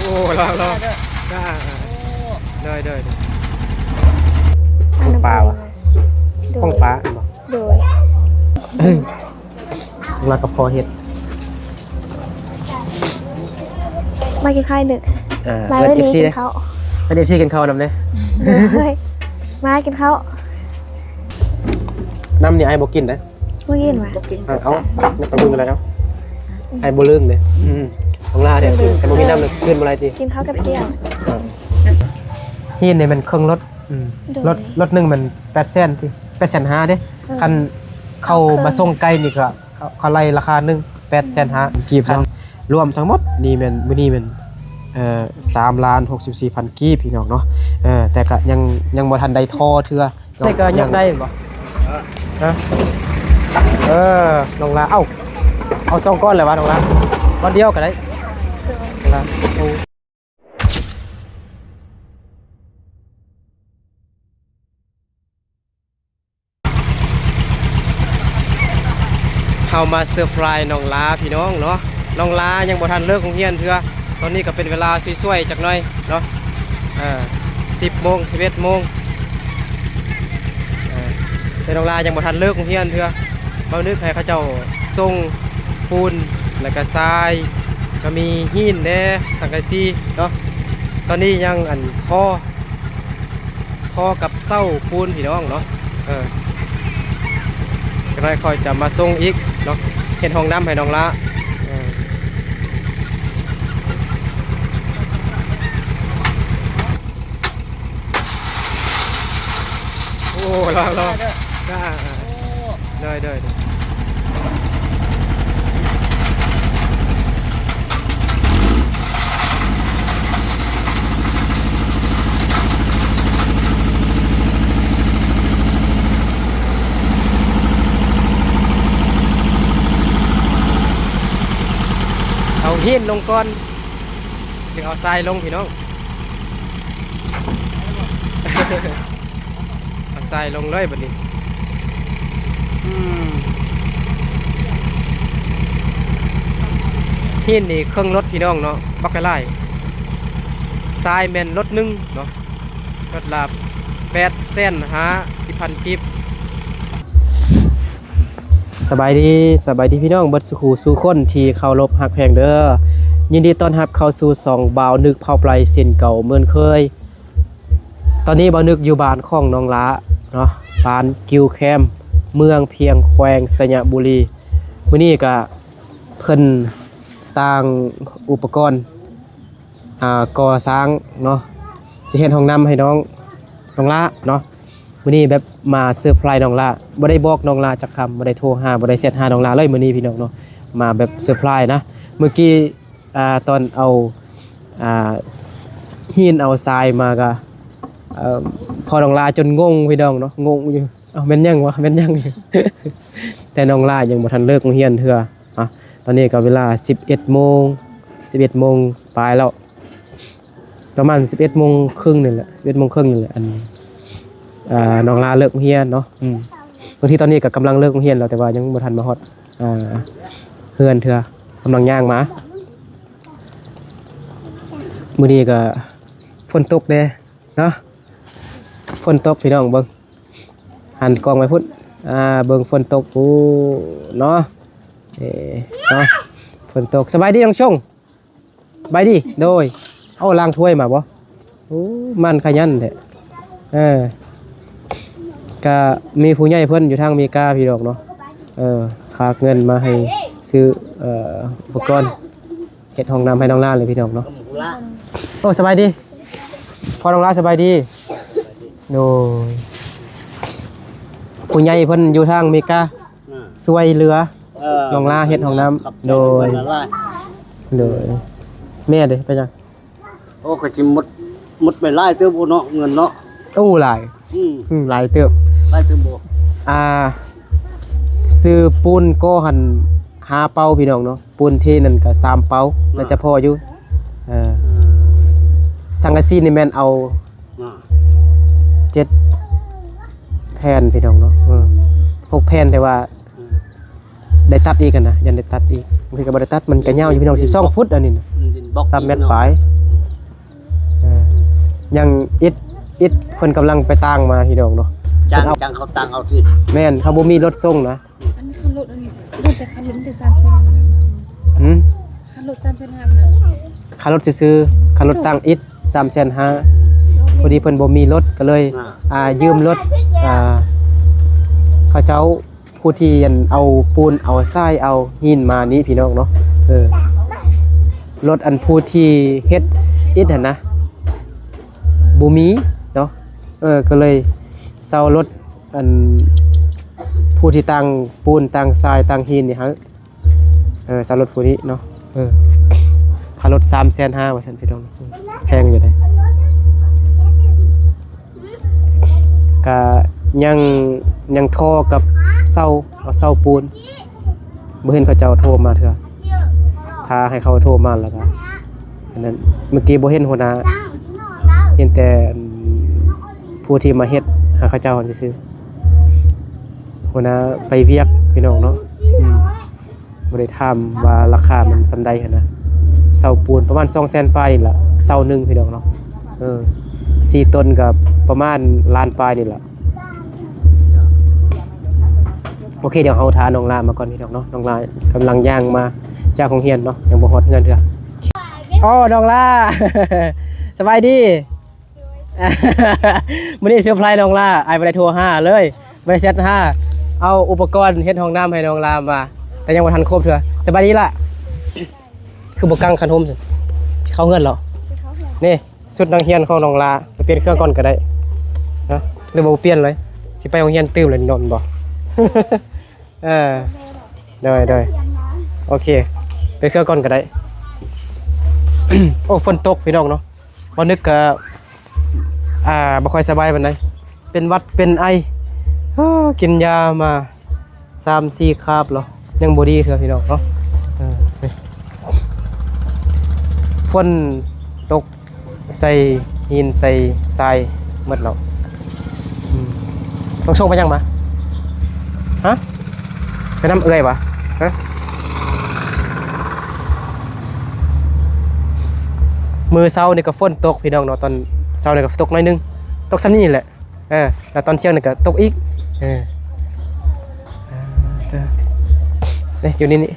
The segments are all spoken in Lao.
ໂອ້ ລອງ ລອງ ໂດຍ ໂດຍ ຂອງປາຫວະ ໂດຍ ຂອງປາແມ່ນບໍ່? ໂດຍ ແລ້ວກໍພໍເຮັດ ມາກິນຂ້າວເດີ ເອີ ຫຼາຍ ເອີ້ນ ເອັຟຊີ ເດີ ກິນເຂົ້າ ເອີ້ນ ເອັຟຊີ ກິນເຂົ້ານຳເດີ ໂດຍ ມາກິນເຂົ້າ ນ້ຳນີ້ອ້າຍບໍ່ກິນເດ້. ບໍ່ກິນຫວາ? ເອົາ ເອົາ ນ້ຳປາບຶງກໍໄດ້ ເອົາ ໃຫ້ບໍ່ລຶ້ງເດ້. ອືມ ຕ້ອງລາເດ້ ຄັນບໍ່ມີນ້ຳ ຄືນບໍ່ໄດ້ຕິ. ກິນເຂົ້າກັບຈ້ຽວ. ຫີນນີ້ແມ່ນເຄິ່ງລົດ. ອືມ ໂດຍ ລົດ ລົດໜຶ່ງແມ່ນແປດແສນຕິ ແປດແສນຫ້າເດ້. ເອີ ຄັນເຂົ້າມາສົ່ງໄກນີ້ກໍ ເຂົາ ເຂົາໄລ່ລາຄາໜຶ່ງ ແປດແສນຫ້າ ອືມ ກີບເນາະ. ລວມທັງໝົດນີ້ແມ່ນ ມື້ນີ້ແມ່ນ ເອີ ສາມລ້ານຫົກສິບສີ່ພັນກີບ ພີ່ນ້ອງເນາະ. ເອີ ແຕ່ກໍຍັງ ຍັງບໍ່ທັນໄດ້ທໍ່ເທື່ອ. ນີ້ກໍຍົກໄດ້ແມ່ນບໍ່? ຮະ? ເອີ ນ້ອງລາ ເອົ້າ ເອົາສອງກ້ອນແລ້ວຫວາ ນ້ອງລາ? ກ້ອນດຽວກໍໄດ້ ນ້ອງລາ. ໂອ້ ເຮົາມາເຊີໄພຣສ໌ນ້ອງລາ ພີ່ນ້ອງເນາະ. ນ້ອງລາຍັງບໍ່ທັນເລີກໂຮງຮຽນເທື່ອ. ຕອນນີ້ກໍເປັນເວລາຊ່ວຍໆຈັກໜ້ອຍເນາະ ເອີ ສິບໂມງ ສິບເອັດໂມງ ເອີ ແຕ່ນ້ອງລາຍັງບໍ່ທັນເລີກໂຮງຮຽນເທື່ອ. ບ່າວນຶກໃຫ້ເຂົາເຈົ້າສົ່ງປູນ ແລ້ວກໍຊາຍ ກໍມີຫີນແດ່ ສັງກະສີເນາະ. ຕອນນີ້ຍັງ ອັນ ຄໍ່ ພໍກັບເສົາປູນ ພີ່ນ້ອງເນາະ. ເອີ ຈັກໜ້ອຍຂ້ອຍຈະມາສົ່ງອີກເນາະ ເຮັດຫ້ອງນ້ຳໃຫ້ນ້ອງລາ. ເອີ ໂອ້ ລອງ ລອງ ໂດຍ ໂດຍ ໂດຍ. ເອົາຫີນລົງກ່ອນ ຈຶ່ງເອົາຊາຍລົງ ພີ່ນ້ອງ. ເອົາຊາຍລົງເລີຍບັດນີ້. ອືມ ຫີນນີ້ເຄິ່ງລົດ ພີ່ນ້ອງເນາະ ບັກຫຼາຍ. ຊາຍແມ່ນລົດໜຶ່ງເນາະ ລົດລະແປດແສນຫ້າສິບພັນກີບ. ສະບາຍດີ ສະບາຍດີພີ່ນ້ອງເບິດສູ່ຄູ່ສູ່ຄົນທີ່ເຄົາລົບຮັກແພງເດີ. ຍິນດີຕ້ອນຮັບເຂົ້າສູ່ຊ່ອງບ່າວນຶກເຜົ່າໄປເຊັ່ນເກົ່າເໝືອນເຄີຍ. ຕອນນີ້ບ່າວນຶກຢູ່ບ້ານຂອງນ້ອງຫຼ້າເນາະ ບ້ານກິວແຄມ ເມືອງພຽງ ແຂວງໄຊຍະບູລີ. ມື້ນີ້ກະເພິ່ນຕ່າງອຸປະກອນ ອ່າ ກໍ່ສ້າງເນາະ ຈະເຮັດຫ້ອງນ້ຳໃຫ້ນ້ອງ ນ້ອງຫຼ້າເນາະ. ມື້ນີ້ແບບມາເຊີໄພຣສ໌ນ້ອງຫຼ້າ ບໍ່ໄດ້ບອກນ້ອງຫຼ້າຈັກຄຳ ບໍ່ໄດ້ໂທຫາ ບໍ່ໄດ້ແຊັດຫານ້ອງຫຼ້າເລີຍມື້ນີ້ພີ່ນ້ອງເນາະ ມາແບບເຊີໄພຣສ໌ນະ. ມື້ກີ້ ອ່າ ຕອນເອົາ ອ່າ ຫີນເອົາຊາຍມາກະ ເອີ ພໍ່ນ້ອງຫຼ້າຈົນງົງພີ່ນ້ອງເນາະ ງົງຢູ່ ເອົ້າ ແມ່ນຫຍັງວະ ແມ່ນຫຍັງ? ແຕ່ນ້ອງຫຼ້າຍັງບໍ່ທັນເລີກໂຮງຮຽນເທື່ອ. ອ່ະ ຕອນນີ້ກໍເວລາສິບເອັດໂມງ ສິບເອັດໂມງປາຍແລ້ວ ປະມານສິບເອັດໂມງເຄິ່ງນີ້ແຫຼະ ສິບເອັດໂມງເຄິ່ງນີ້ແຫຼະ ອັນ ອ່າ ນ້ອງຫຼ້າເລີກໂຮງຮຽນເນາະ. ອືມ ບາງທີຕອນນີ້ກໍກຳລັງເລີກໂຮງຮຽນແລ້ວ ແຕ່ວ່າຍັງບໍ່ທັນມາຮອດ ອ່າ ເຮືອນເທື່ອ ກຳລັງຍ່າງມາ. ມື້ນີ້ກໍຝົນຕົກແດ່ເນາະ ຝົນຕົກພີ່ນ້ອງ ເບິ່ງ ຫັນກ້ອງໄປພຸ້ນ ອ່າ ເບິ່ງຝົນຕົກ ໂອ້ ເນາະ ເອີ ເນາະ ຝົນຕົກ. ສະບາຍດີນ້ອງຊົງ ສະບາຍດີ ໂດຍ. ເອົາ ລ້າງຖ້ວຍມາບໍ່? ໂອ້ ໝັ່ນຂະຫຍັນແທ້. ເອີ ກະມີຜູ້ໃຫຍ່ເພິ່ນຢູ່ທາງອາເມລິກາພີ່ນ້ອງເນາະ ເອີ ຝາກເງິນມາໃຫ້ຊື້ ເອີ ອຸປະກອນ ເຮັດຫ້ອງນ້ຳໃຫ້ນ້ອງຫຼ້າເລີຍພີ່ນ້ອງເນາະ. ໂອ້ ສະບາຍດີ ພໍ່ນ້ອງຫຼ້າ ສະບາຍດີ. ໂດຍ ຜູ້ໃຫຍ່ເພິ່ນຢູ່ທາງອາເມລິກາ ອ່າ ຊ່ວຍເຫຼືອ ເອີ ນ້ອງຫຼ້າເຮັດຫ້ອງນ້ຳ. ໂດຍ ໂດຍ ແມ່ເດ້ ເປັນຫຍັງ? ໂອ້ ກໍຊິໝົດ ໝົດໄປຫຼາຍເຕີບເນາະ ເງິນເນາະ. ໂອ້ ຫຼາຍ ອືມ ອືມ ຫຼາຍເຕີບ ຫຼາຍເຕີບບໍ່? ອ່າ ຊື້ປູນກໍຫັ້ນຫ້າເປົາພີ່ນ້ອງເນາະ ປູນເທນັ້ນກໍສາມເປົາ ໜ້າຈະພໍຢູ່. ເອີ ອືມ ສັງກະສີນີ້ແມ່ນເອົາ ອ່າ ເຈັດແຜ່ນພີ່ນ້ອງເນາະ ເອີ ຫົກແຜ່ນ ແຕ່ວ່າ ອືມ ໄດ້ຕັດອີກຫັ້ນນະ ຢ້ານໄດ້ຕັດອີກ ບາງທີກໍບໍ່ໄດ້ຕັດ ມັນກໍຍາວຢູ່ພີ່ນ້ອງ ສິບສອງຟຸດອັນນີ້ນະ ອືມ ສາມແມັດປາຍ. ຍັງອິດ ອິດເພິ່ນກຳລັງໄປຕ່າງມາພີ່ນ້ອງເນາະ. ຈ້າງ ເພິ່ນເອົາ ຈ້າງເຂົາຕ່າງເອົາຕິ. ແມ່ນ ເຮົາບໍ່ມີລົດສົ່ງນະ. ອັນນີ້ຄ່າລົດ ອັນນີ້ ແຕ່ຄ່າລົດມີແຕ່ສາມແສນ. ຫືມ? ຄ່າລົດສາມແສນຫ້ານະ. ຄ່າລົດຊື່ໆ ຄ່າລົດຕ່າງອິດສາມແສນຫ້າ. ພໍດີເພິ່ນບໍ່ມີລົດ ກໍເລີຍ ອ່າ ຢືມລົດ ອ່າ ເຂົາເຈົ້າ ຜູ້ທີ່ ອັນ ເອົາປູນ ເອົາຊາຍ ເອົາຫີນມານີ້ພີ່ນ້ອງເນາະ. ເອີ ລົດ ອັນ ຜູ້ທີ່ເຮັດອິດຫັ້ນນະ ບໍ່ມີເນາະ. ເອີ ກໍເລີຍເຊົ່າລົດ ອັນ ຜູ້ທີ່ຕ່າງປູນ ຕ່າງຊາຍ ຕ່າງຫີນນີ້ໃຫ້ ເອີ ເຊົ່າລົດຜູ້ນີ້ເນາະ. ເອີ ຄ່າລົດສາມແສນຫ້າວ່າຊັ້ນພີ່ນ້ອງ. ເອີ ແພງຢູ່ເດ້. ກະຍັງ ຍັງທໍກັບເຊົ່າ ເອົາເຊົ່າປູນ ບໍ່ເຫັນເຂົາເຈົ້າໂທມາເທື່ອ. ຖ້າໃຫ້ເຂົາໂທມາແລ້ວກະ ອັນນັ້ນ ເມື່ອກີ້ບໍ່ເຫັນຫົວໜ້າ ເຫັນແຕ່ ອັນ ຜູ້ທີ່ມາເຮັດໃຫ້ເຂົາເຈົ້າຫັ້ນຊື່ໆ. ຫົວໜ້າໄປວຽກພີ່ນ້ອງເນາະ. ອືມ. ບໍ່ໄດ້ຖາມວ່າລາຄາມັນສ່ຳໃດຫັ້ນນະ. ເຊົ່າປູນປະມານສອງແສນປາຍນີ້ລະ ເຊົ່າໜຶ່ງພີ່ນ້ອງເນາະ. ເອີ ສີ່ຕົນກໍປະມານລ້ານປາຍນີ້ລະ. ໂອເຄ ດຽວເຮົາຖ້ານ້ອງລາມາກ່ອນພີ່ນ້ອງເນາະ. ນ້ອງລາກຳລັງຍ່າງມາຈາກໂຮງຮຽນເນາະ ຍັງບໍ່ຮອດເຮືອນເທື່ອ. ໂອ້ ນ້ອງລາ ສະບາຍດີ. ມື້ນີ້ເຊີໄພຣສ໌ນ້ອງລາ ອ້າຍບໍ່ໄດ້ໂທຫາເລີຍ ບໍ່ໄດ້ແຊັດຫາ. ເອົາອຸປະກອນເຮັດຫ້ອງນ້ຳໃຫ້ນ້ອງລາມາ ແຕ່ຍັງບໍ່ທັນຄົບເທື່ອ. ສະບາຍດີລະ. ຄືບໍ່ກາງຄັນຮົ່ມຊັ້ນ? ຊິເຂົ້າເຮືອນແລ້ວ. ນີ້ຊຸດນັກຮຽນຂອງນ້ອງລາ ໄປປ່ຽນເຄື່ອງກ່ອນກໍໄດ້ນະ ຫຼືບໍ່ປ່ຽນເລີຍ? ຊິໄປໂຮງຮຽນຕື່ມແລ້ວນີ້ເນາະ ແມ່ນບໍ່? ເອີ ໂດຍ ໂດຍ ໂອເຄ ໄປເຄື່ອງກ່ອນກໍໄດ້. ໂອ້ ຝົນຕົກພີ່ນ້ອງເນາະ. ບໍ່ນຶກກະ ອ່າ ບໍ່ຄ່ອຍສະບາຍປານໃດ ເປັນຫວັດເປັນໄອ. ເອີ ກິນຢາມາສາມສີ່ຄາບແລ້ວ ຍັງບໍ່ດີເທື່ອພີ່ນ້ອງເນາະ. ເອີ ຝົນຕົກ ໃສ່ຫີນໃສ່ຊາຍໝົດແລ້ວ. ອືມ ນ້ອງສົ່ງໄປຫຍັງມາ? ຮະ? ໄປນຳເອື້ອຍຫວາ? ຮະ? ມື້ເຊົ້ານີ້ກໍຝົນຕົກພີ່ນ້ອງເນາະ. ຕອນເຊົ້ານີ້ກໍຕົກໜ້ອຍໜຶ່ງ ຕົກສ່ຳນີ້ແຫຼະ. ເອີ ແລ້ວຕອນທ່ຽງນີ້ກໍຕົກອີກ. ເອີ ເອີ ຢູ່ນີ້ນີ້.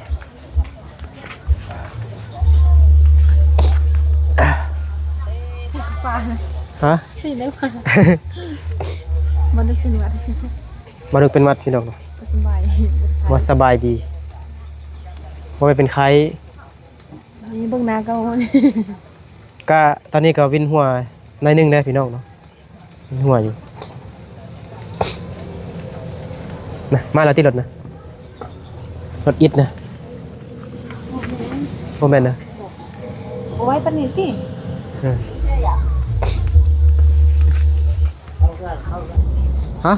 ປາ ຮະ? ຕິໄດ້ປາ ບໍ່ໄດ້ເປັນຫວັດ ບໍ່ໄດ້ເປັນຫວັດພີ່ນ້ອງ. ບໍ່ສະບາຍ ບໍ່ສະບາຍດີ ບໍ່ໄດ້ເປັນໄຂ້. ນີ້ເບິ່ງໜ້າເກົ່າ ກະຕອນນີ້ກໍວິນຫົວໜ້ອຍໜຶ່ງເດ້ພີ່ນ້ອງເນາະ. ຫົວຢູ່ນະ. ມາແລ້ວຕິລົດນະ ລົດອິດນະ. ບໍ່ແມ່ນນະ ບໍ່ໄວປານນີ້ຕິ. ເອີ ຮະ?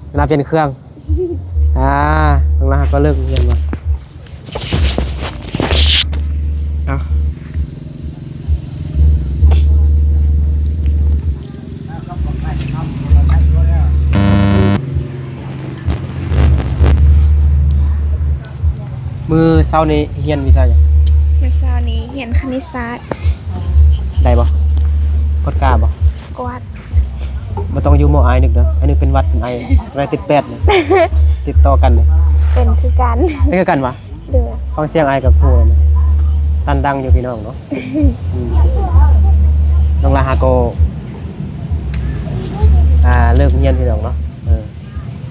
ເວລາປ່ຽນເຄື່ອງ. ອ່າ ນ້ອງລາກໍເລີກຮຽນວ່າ ເອົາ ມື້ເຊົ້ານີ້ຮຽນວິຊາຫຍັງ? ມື້ເຊົ້ານີ້ຮຽນຄະນິດສາດ. ໄດ້ບໍ່? ກວດກາບໍ່? ກວດ. ບໍ່ຕ້ອງຢູ່ໝໍອ້າຍນຶກເດີ ອ້າຍນຶກເປັນຫວັດ ເປັນໄອ ໄອຕິດແປດເລີຍ ຕິດຕໍ່ກັນເລີຍ. ເປັນຄືກັນ ເປັນຄືກັນຫວາ? ໂດຍ. ຟັງສຽງອ້າຍກໍຮູ້ແລ້ວນະ ຕັນດັງຢູ່ພີ່ນ້ອງເນາະ. ອືມ ນ້ອງລາຫາກໍ ອ່າ ເລີກຮຽນພີ່ນ້ອງເນາະ. ເອີ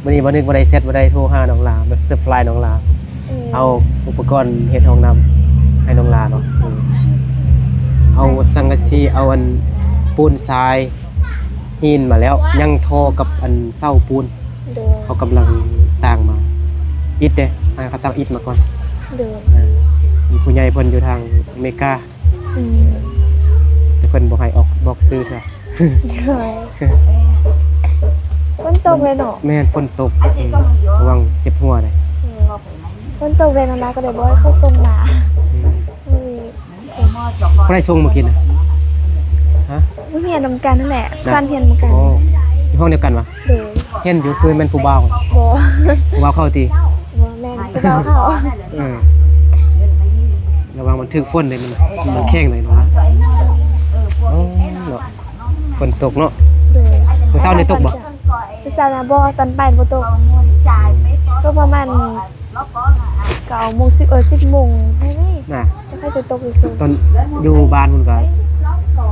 ມື້ນີ້ບໍ່ນຶກບໍ່ໄດ້ແຊັດ ບໍ່ໄດ້ໂທຫານ້ອງລາ ແບບເຊີໄພຣສ໌ນ້ອງລາ. ອືມ ເອົາອຸປະກອນເຮັດຫ້ອງນ້ຳໃຫ້ນ້ອງລາເນາະ. ເອີ ເອົາສັງກະສີ ເອົາອັນປູນຊາຍ ຫີນມາແລ້ວ ຍັງທໍກັບອັນເສົາປູນ. ໂດຍ. ເຂົາກຳລັງຕ່າງມາ ອິດເດ້ ໃຫ້ເຂົາຕັ້ງອິດມາກ່ອນ. ໂດຍ. ເອີ ຜູ້ໃຫຍ່ເພິ່ນຢູ່ທາງອາເມລິກາ. ອືມ ແຕ່ເພິ່ນບໍ່ໃຫ້ອອກ ບອກຊື່ເທື່ອ. ໂດຍ. ຝົນຕົກເລີຍເນາະ. ແມ່ນ ຝົນຕົກ. ອືມ ລະວັງເຈັບຫົວເດ້. ໂດຍ. ຝົນຕົກເລີຍ ນ້ອງລາກໍເລີຍບໍ່ໃຫ້ເຂົາສົ່ງມາ. ອືມ ໂອ້ຍ ຜູ້ໃດສົ່ງມາກິນນະ? ຮະ? ໂຮງຮຽນນຳກັນນັ້ນແຫຼະ. ນະ? ເພື່ອນຮຽນນຳກັນ. ໂອ້ ຢູ່ຫ້ອງດຽວກັນຫວາ? ໂດຍ. ຮຽນຢູ່ ຄືແມ່ນຜູ້ບ່າວ? ບໍ່. ຜູ້ບ່າວເຂົາຕິ? ບໍ່ແມ່ນ ຜູ້ບ່າວເຂົາ. ເອີ ລະວັງມັນຖືກຝົນເດ້ ມັນ ມັນແຂງເດ້ນ້ອງລາ. ໂອ້ ຝົນຕົກເນາະ. ໂດຍ. ມື້ເຊົ້ານີ້ຕົກບໍ່? ມື້ເຊົ້ານະບໍ່, ຕອນບ່າຍບໍ່ຕົກ, ຕົກປະມານເກົ້າໂມງ ສິບ ເອີ ສິບໂມງນີ້ນະ ຈະຄ່ອຍຕົກຊື່ໆ. ຕອນຢູ່ບ້ານພຸ້ນກໍ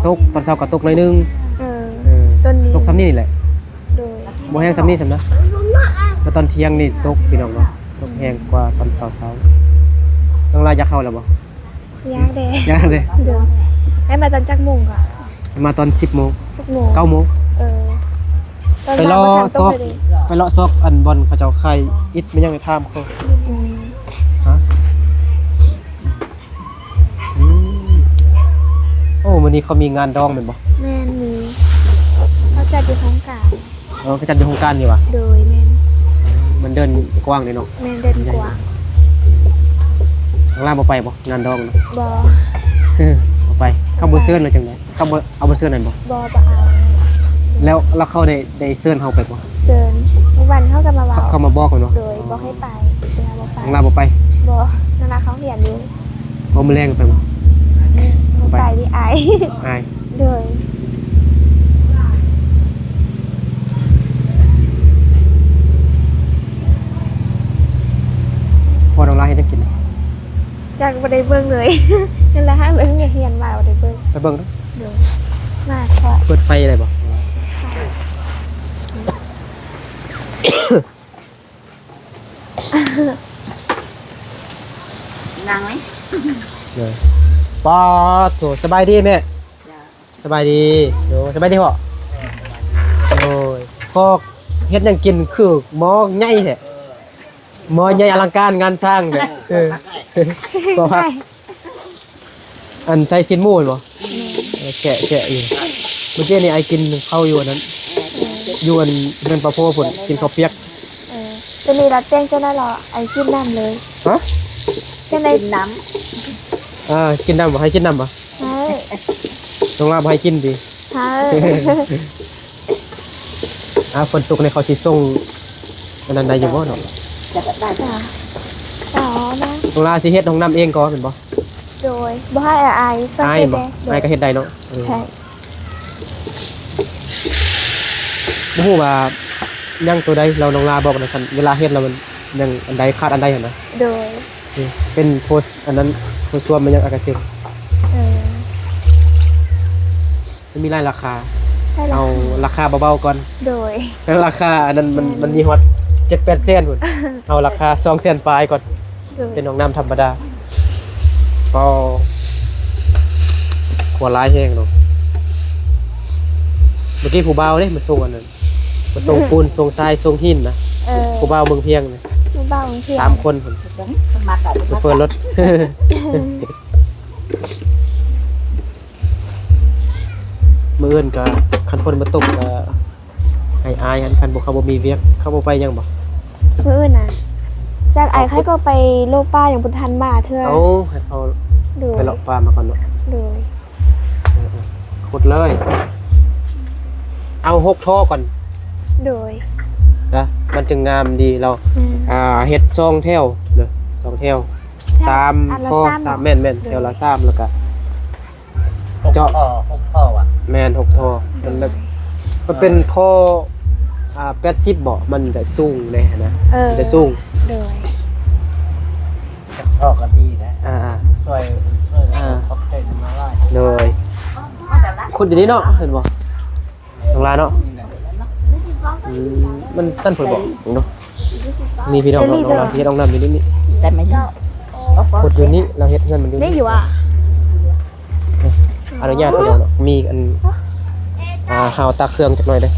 ຕົກ, ຕອນເຊົ້າກໍຕົກໜ້ອຍໜຶ່ງ. ເອີ ເອີ ຕອນນີ້ຕົກສ່ຳນີ້ແຫຼະ. ໂດຍ. ບໍ່ແຮງສ່ຳນີ້ສ່ຳນະ, ແລ້ວຕອນທ່ຽງນີ້ຕົກ ພີ່ນ້ອງເນາະ, ຕົກແຮງກວ່າຕອນເຊົ້າໆ. ນ້ອງລາຢາກເຂົ້າແລ້ວບໍ່? ຢາກເດ້. ຢາກເດ້. ໂດຍ. ໃຫ້ມາຕອນຈັກໂມງກະ? ມາຕອນສິບໂມງ. ສິບໂມງ. ເກົ້າໂມງ. ເອີ ໄປເລາະຊອກ, ໄປເລາະຊອກອັນບ່ອນເຂົາເຈົ້າຂາຍອິດ ແມ່ນຫຍັງ ໄປຖາມເຂົາ. ອືມ. ຮະ? ອືມ. ໂອ້ ມື້ນີ້ເຂົາມີງານດອງແມ່ນບໍ່? ແມ່ນ, ມີ. ເຂົາຈັດຢູ່ໂຮງການ. ອໍ ເຂົາຈັດຢູ່ໂຮງການນີ້ຫວາ? ໂດຍ. ແມ່ນ. ມັນເດີ່ນກວ້າງເດ້ເນາະ. ແມ່ນ, ເດີ່ນກວ້າງ. ນ້ອງລາບໍ່ໄປບໍ່ ງານດອງນະ? ບໍ່. ບໍ່ໄປ. ເຂົາບໍ່ເຊີນ ຫຼືຈັ່ງໃດ? ເຂົາບໍ່ ເອົາບໍ່ເຊີນນັ້ນບໍ່? ບໍ່, ບໍ່ເອົາ. ແລ້ວ ແລ້ວເຂົາໄດ້ ໄດ້ເຊີນເຮົາໄປບໍ່? ເຊີນ. ມື້ວານເຂົາກໍມາເວົ້າ. ເຂົາ ເຂົາມາບອກແມ່ນບໍ່? ໂດຍ. ບອກໃຫ້ໄປ ແຕ່ວ່າບໍ່ໄປ. ນ້ອງລາບໍ່ໄປ? ບໍ່, ນ້ອງລາເຂົາຮຽນຢູ່. ບໍ່, ມື້ແລງໄປບໍ່? ບໍ່ໄປ. ບໍ່ໄປເດ້ ອາຍ. ອາຍ. ໂດຍ. ພໍ່ນ້ອງລາເຮັດຫຍັງກິນ? ຈັກ, ບໍ່ໄດ້ເບິ່ງເລີຍ. ນັ້ນລະ ຫາເບິ່ງຮຽນມາບໍ່ໄດ້ເບິ່ງ. ໄປເບິ່ງເດີ້. ໂດຍ. ມາເທາະ. ເປີດໄຟໄດ້ບໍ່? ນັ່ງໄວ້. ໂດຍ. ປາດໂທ້ ສະບາຍດີແມ່. ສະບາຍດີ. ໂດຍ. ສະບາຍດີພໍ່. ໂດຍ. ພໍ່ເຮັດຫຍັງກິນ ຄືໝໍ້ໃຫຍ່ແທ້? ໝໍ້ໃຫຍ່ອະລັງການງານສ້າງເດ້. ເອີ ເພາະວ່າ ອັນໃສ່ຊີ້ນໝູແມ່ນບໍ່? ແມ່ນ. ເອີ ແກະ ແກະຢູ່. ເມື່ອກີ້ນີ້ອ້າຍກິນເຂົ້າຢູ່ອັນນັ້ນ ຢູ່ອັນເຮືອນປ້າໂພພຸ້ນ ກິນເຂົ້າປຽກ. ເອີ ຕົວນີ້ລະແຈ້ງເຈົ້ານັ້ນລະ ອ້າຍກິນນຳເລີຍ. ຮະ? ເຈົ້າໄດ້ກິນນຳ. ອ່າ ກິນນຳບໍ່? ໃຫ້ກິນນຳບໍ່? ໃຫ້. ນ້ອງລາບໍ່ໃຫ້ກິນຕິ? ໃຫ້. ອ່າ ຝົນຕົກນີ້ເຂົາຊິສົ່ງອັນນັ້ນໄດ້ຢູ່ບໍ່ເນາະ? ໄດ້. ອໍ ນະ ນ້ອງລາຊິເຮັດຫ້ອງນ້ຳເອງກໍແມ່ນບໍ່? ໂດຍ. ບໍ່ໃຫ້ອາຍຊ່ອຍເຮັດແດ່. ອາຍກໍເຮັດໄດ້ເນາະ. ເອີ ໃຊ່. ບໍ່ຮູ້ວ່າຍັງໂຕໃດ ແລ້ວນ້ອງລາບອກນະ ຄັນເວລາເຮັດແລ້ວມັນຍັງອັນໃດ ຂາດອັນໃດຫັ້ນນະ. ໂດຍ. ເປັນໂພສ ອັນນັ້ນ ໂພສຊວມ ມັນຍັງອາກາເຊັນ. ເອີ ມັນມີຫຼາຍລາຄາ. ເອົາລາຄາເບົາໆກ່ອນ. ໂດຍ. ລາຄາອັນນັ້ນມັນ ມັນມີຮອດເຈັດແປດແສນພຸ້ນ. ເອົາລາຄາສອງແສນປາຍກ່ອນ. ໂດຍ. ເປັນຫ້ອງນ້ຳທຳມະດາ. ກໍຄົວຫຼາຍແຮງເນາະ. ເມື່ອກີ້ຜູ້ບ່າວເດ້ມາສົ່ງອັນນັ້ນ ມາສົ່ງປູນ ສົ່ງຊາຍ ສົ່ງຫີນນະ. ເອີ ຜູ້ບ່າວເມືອງພຽງນະ. ຜູ້ບ່າວເມືອງພຽງ ສາມຄົນພຸ້ນ. ໂຊເຟີລົດ. ມື້ອື່ນກະ ຄັນຝົນບໍ່ຕົກກະໃຫ້ອາຍຫັ້ນ. ຄັນບໍ່ ເຂົາບໍ່ມີວຽກ ເຂົາບໍ່ໄປຫຍັງບໍ່? ມື້ອື່ນນະ ຈັກ ອ້າຍຂ້ອຍກໍໄປເລາະປ່າ ຍັງບໍ່ທັນມາເທື່ອ. ໂອ້ ໃຫ້ເຂົາ ໂດຍ ໄປເລາະປ່າມາກ່ອນເນາະ. ໂດຍ. ເອີໆ ຂຸດເລີຍ. ເອົາຫົກທໍ່ກ່ອນ. ໂດຍ. ນະ ມັນຈຶ່ງງາມດີ. ລາວ ອືມ ອ່າ ເຮັດສອງແຖວເດີ ສອງແຖວ. ສາມ ອັນລະ ທໍ່ ສາມ ສາມ ແມ່ນໆ ແຖວລະສາມ ແລ້ວກະ ຫົກ ເຈາະ ທໍ່ ຫົກທໍ່ຫວາ? ແມ່ນ ຫົກທໍ່. ມັນແບບ ມັນເປັນທໍ່ ອ່າ ແປດສິບບໍ ມັນຈະສູງແດ່ຫັ້ນນະ. ເອີ ມັນຈະສູງ. ໂດຍ. ທໍ່ກໍດີນະ. ອ່າໆ ຊ່ວຍ ຊ່ວຍ ອ່າ ຂອບໃຈນຳຫຼາຍ. ໂດຍ. ຂຸດຢູ່ນີ້ເນາະ ເຫັນບໍ່? ນ້ອງລາເນາະ. ອືມ ມັນຕັນເພິ່ນບອກເນາະ. ນີ້ພີ່ນ້ອງ ນ້ອງລາຊິເຮັດຫ້ອງນ້ຳຢູ່ນີ້. ແຕ່ໄມ່ ຂຸດຢູ່ນີ້ ລາວເຮັດເຮືອນມັນຢູ່ນີ້. ນີ້ຢູ່ວ່າ ອະນຸຍາດພີ່ນ້ອງເນາະ ມີອັນ ອ່າ ຮາວຕາກເຄື່ອງຈັກໜ້ອຍເດີ້.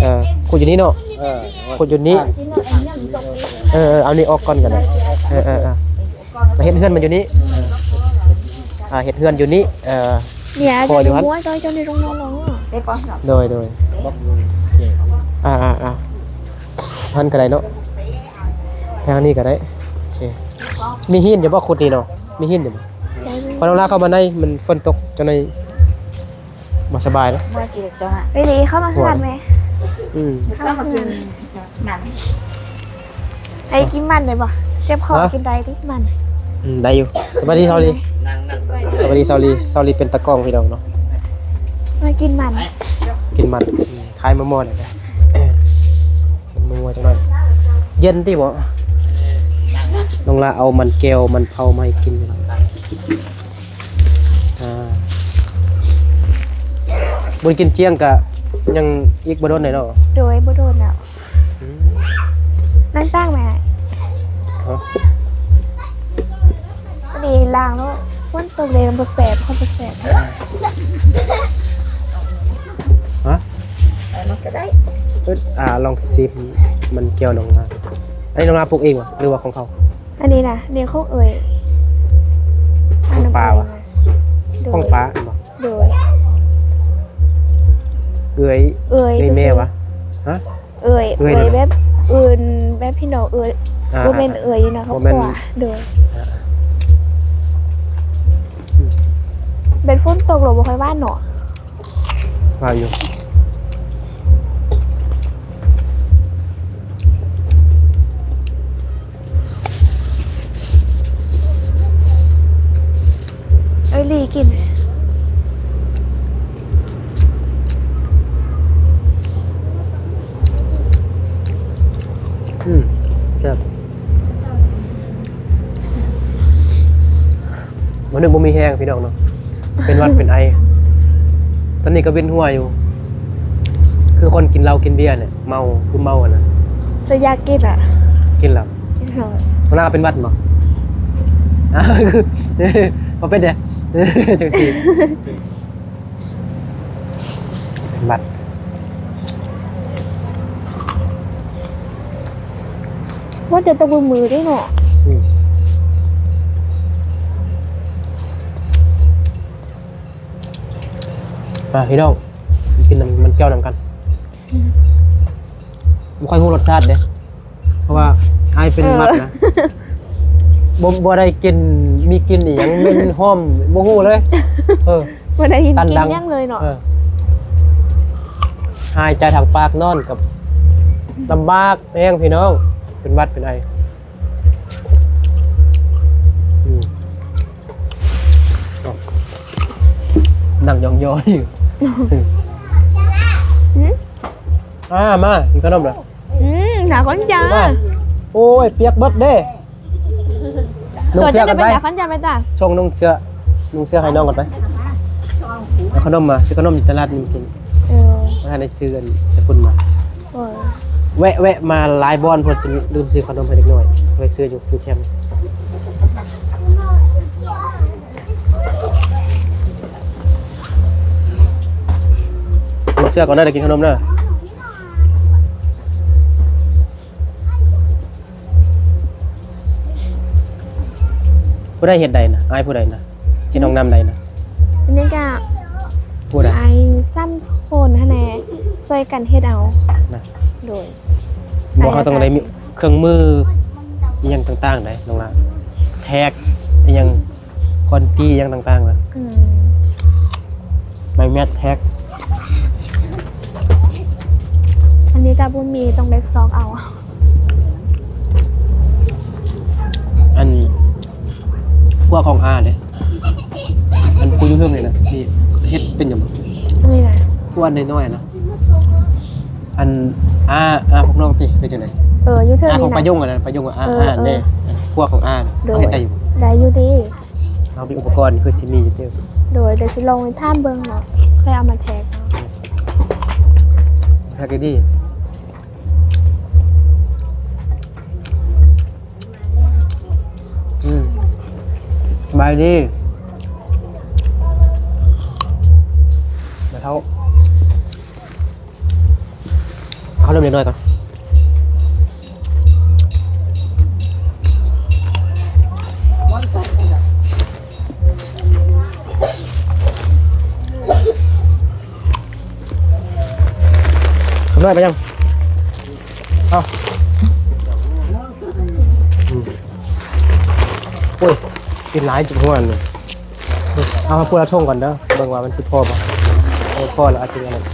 ເອີ ຂຸດຢູ່ນີ້ເນາະ. ເອີ ຂຸດຢູ່ນີ້. ເອີໆ ເອົານີ້ອອກກ່ອນກໍໄດ້. ເອີໆ ລາວເຮັດເຮືອນມັນຢູ່ນີ້. ອ່າ ເຮັດເຮືອນຢູ່ນີ້. ເອີ ເນຍ ພໍຢູ່ຫັ້ນ. ໂດຍໆ. ອ່າໆໆ ຫັ້ນກໍໄດ້ເນາະ ທາງນີ້ກໍໄດ້. ໂອເຄ. ມີຫີນຢູ່ບໍ່? ຂຸດນີ້ເນາະ ມີຫີນຢູ່ບໍ່? ພໍນ້ອງລາເຂົ້າມາໃນ ມັນຝົນຕົກ ເຈົ້າໜ້ອຍບໍ່ສະບາຍເນາະ. ເອີ ເຂົ້າມາເຮືອນແມ. ອືມ ເຂົ້າມາກິນມັນ. ໄດ້ກິນມັນໄດ້ບໍ່? ເຈັບຄໍ. ຮະ? ກິນໄດ້ຕິມັນ? ອືມ ໄດ້ຢູ່. ສະບາຍດີຊາວລີ. ສະບາຍດີຊາວລີ. ຊາວລີເປັນຕາກ້ອງພີ່ນ້ອງເນາະ. ມາກິນມັນ. ກິນມັນ ອືມ ຂາຍໝໍ່ໆ ນີ້ແຫຼະ ມັນມົວໆ ຈັກໜ້ອຍ. ເຢັນຕິບໍ? ນ້ອງລາເອົາມັນແກ້ວ ມັນເຜົາມາໃຫ້ກິນ. ອ່າ ບໍ່ໄດ້ກິນຈຽງກະຍັງອີກບໍ່ດົນແຫຼະເນາະ. ໂດຍ ບໍ່ດົນແລ້ວ. ອືມ ລ້າງຕາກແມ່. ຮະ? ນີ້ລ້າງແລ້ວ ຝົນຕົກເດ້ ບໍ່ແຊບ ເຂົ້າບໍ່ແຊບ. ຮະ? ເອົາມາກໍໄດ້. ເອີ ອ່າ ລອງຊິມມັນແກ້ວນ້ອງລາ. ອັນນີ້ນ້ອງລາປູກເອງຫວາ ຫຼືວ່າຂອງເຂົາ? ອັນນີ້ນະ ນີ້ຂອງເອື້ອຍ. ຂອງປ້າຫວາ? ຂອງປ້າແມ່ນບໍ່? ໂດຍ. ເອື້ອຍ ເອື້ອຍ ເອື້ອຍແມ່ຫວາ? ຮະ? ເອື້ອຍ ເອື້ອຍແບບອື່ນ ແບບພີ່ນ້ອງເອື້ອຍ ອ່າ ບໍ່ແມ່ນເອື້ອຍຢູ່ໃນຄອບຄົວ. ໂດຍ. ອ່າ ແບບຝົນຕົກແລ້ວບໍ່ຄ່ອຍຫວານເນາະ. ຫວານຢູ່. ເອີຍ ລີກິນ. ອືມ ແຊບ. ມື້ໜຶ່ງບໍ່ມີແຮງພີ່ນ້ອງເນາະ ເປັນຫວັດເປັນໄອ. ຕອນນີ້ກໍເວັນຫົວຢູ່ ຄືຄົນກິນເຫຼົ້າກິນເບຍນີ້ ເມົາ ຄືເມົາຫັ້ນນະ. ສະຢາກກິນລະ ກິນລະ. ໂຕໜ້າເປັນຫວັດບໍ່? ອ້າວ ບໍ່ເປັນເດ້ ຈັ່ງຊີ້ ເປັນຫວັດ. ວ່າແຕ່ຕົກມື້ໆ ເດ້ເນາະ. ອືມ ມາພີ່ນ້ອງ ກິນນ້ຳ ມັນແກ້ວນຳກັນ. ອືມ ບໍ່ຄ່ອຍຮູ້ລົດຊາດເດ້ ເພາະວ່າອ້າຍເປັນ ເອີ ຫວັດນະ ບໍ່ ບໍ່ໄດ້ກິ່ນ ມີກິ່ນອີ່ຫຍັງ ເໝັນຫອມ ບໍ່ຮູ້ເລີຍ. ເອີ ບໍ່ໄດ້ກິນຫຍັງເລີຍເນາະ. ເອີ ຫາຍໃຈທາງປາກ ນອນກໍລຳບາກແຮງພີ່ນ້ອງ ເປັນຫວັດເປັນໄອ. ອືມ ນັ່ງຍ້ອງຍໍຢູ່. ອືມ ອ່າ ມາກິນຂະໜົມລະ. ອືມ ໜາວຄົນຈັງ. ໂອ້ຍ ປຽກເບິດເດ້. ນຸ່ງເສື້ອກັນໄປ ໜາວຄົນຈັງໄປຕາ. ສົ່ງນຸ່ງເສື້ອ ນຸ່ງເສື້ອໃຫ້ນ້ອງກັນໄປ. ເອົາຂະໜົມມາ ຊື້ຂະໜົມຢູ່ຕະຫຼາດນີ້ມາກິນ. ເອີ ບໍ່ທັນໄດ້ຊື້ອັນແຕ່ພຸ້ນມາ. ໂອ້ຍ ແວະ ແວະມາຫຼາຍບ່ອນ ເພິ່ນຈົນລືມຊື້ຂະໜົມໃຫ້ເດັກນ້ອຍ ເລີຍຊື້ຢູ່ ຢູ່ແຄມ. ເຊື່ອກ່ອນເດີ ໄດ້ກິນຂະໜົມເດີ. ຜູ້ໃດເຮັດໄດ້ນະ? ອ້າຍຜູ້ໃດນະ? ເຮັດຫ້ອງນ້ຳໃດນະ? ອັນນີ້ກະຜູ້ໃດ? ອ້າຍສາມຄົນຫັ້ນແຫຼະ ຊ່ວຍກັນເຮັດເອົານະ. ໂດຍ ບໍ່ ເຮົາຕ້ອງໄດ້ມີເຄື່ອງມືອີ່ຫຍັງຕ່າງໆ ໄດ໋ນ້ອງລະ ແທກອີ່ຫຍັງ ຄວານຕີຫຍັງຕ່າງໆ ນະ. ອືມ ໄມ້ແມັດແທກ. ອັນນີ້ກະບໍ່ມີ ຕ້ອງໄດ້ຊອກເອົາ. ອັນ ຄົວຂອງອາເດ້ ອັນຜູ້ຢູ່ເທິງນີ້ນະ ທີ່ເຮັດເປັນຫຍັງບໍ່? ອັນນີ້ນະ ຄົວອັນນ້ອຍໆ ນະ. ອັນ ອາ ອາພວກນ້ອງຕິ ຄືຈັ່ງໃດ? ເອີ ຢູ່ເທິງ ອາ ນີ້ນະ ຂອງປາຍົງຫັ້ນນະ ປາຍົງ ອາ ເອີ ອາເດ້ ເອີ ຄົວຂອງອານະ ໂດຍ ເຮົາເຮັດໄດ້ຢູ່ບໍ່? ໄດ້ຢູ່ຕິ. ເຮົາມີອຸປະກອນຄືຊິມີຢູ່ຕິ. ໂດຍ ດຽວຊິລອງໄປຖາມເບິ່ງເນາະ ຄ່ອຍເອົາມາແທກເນາະ. ແທກດີໆ. ອືມ ສະບາຍດີແມ່ເຖົ້າ. ເອົາເລີ່ມເລັກນ້ອຍກ່ອນ. ເລັກນ້ອຍໄປຍັງ? ເອົາ ອືມ. ໂອ້ຍ ກິນຫຼາຍຈິກຫົວນີ້. ເອົາມາຜູ້ລະຖົງກ່ອນເດີ ເບິ່ງວ່າມັນຊິພໍບໍ່. ເອີ ພໍແລ້ວອາດຈະອັນນັ້ນ.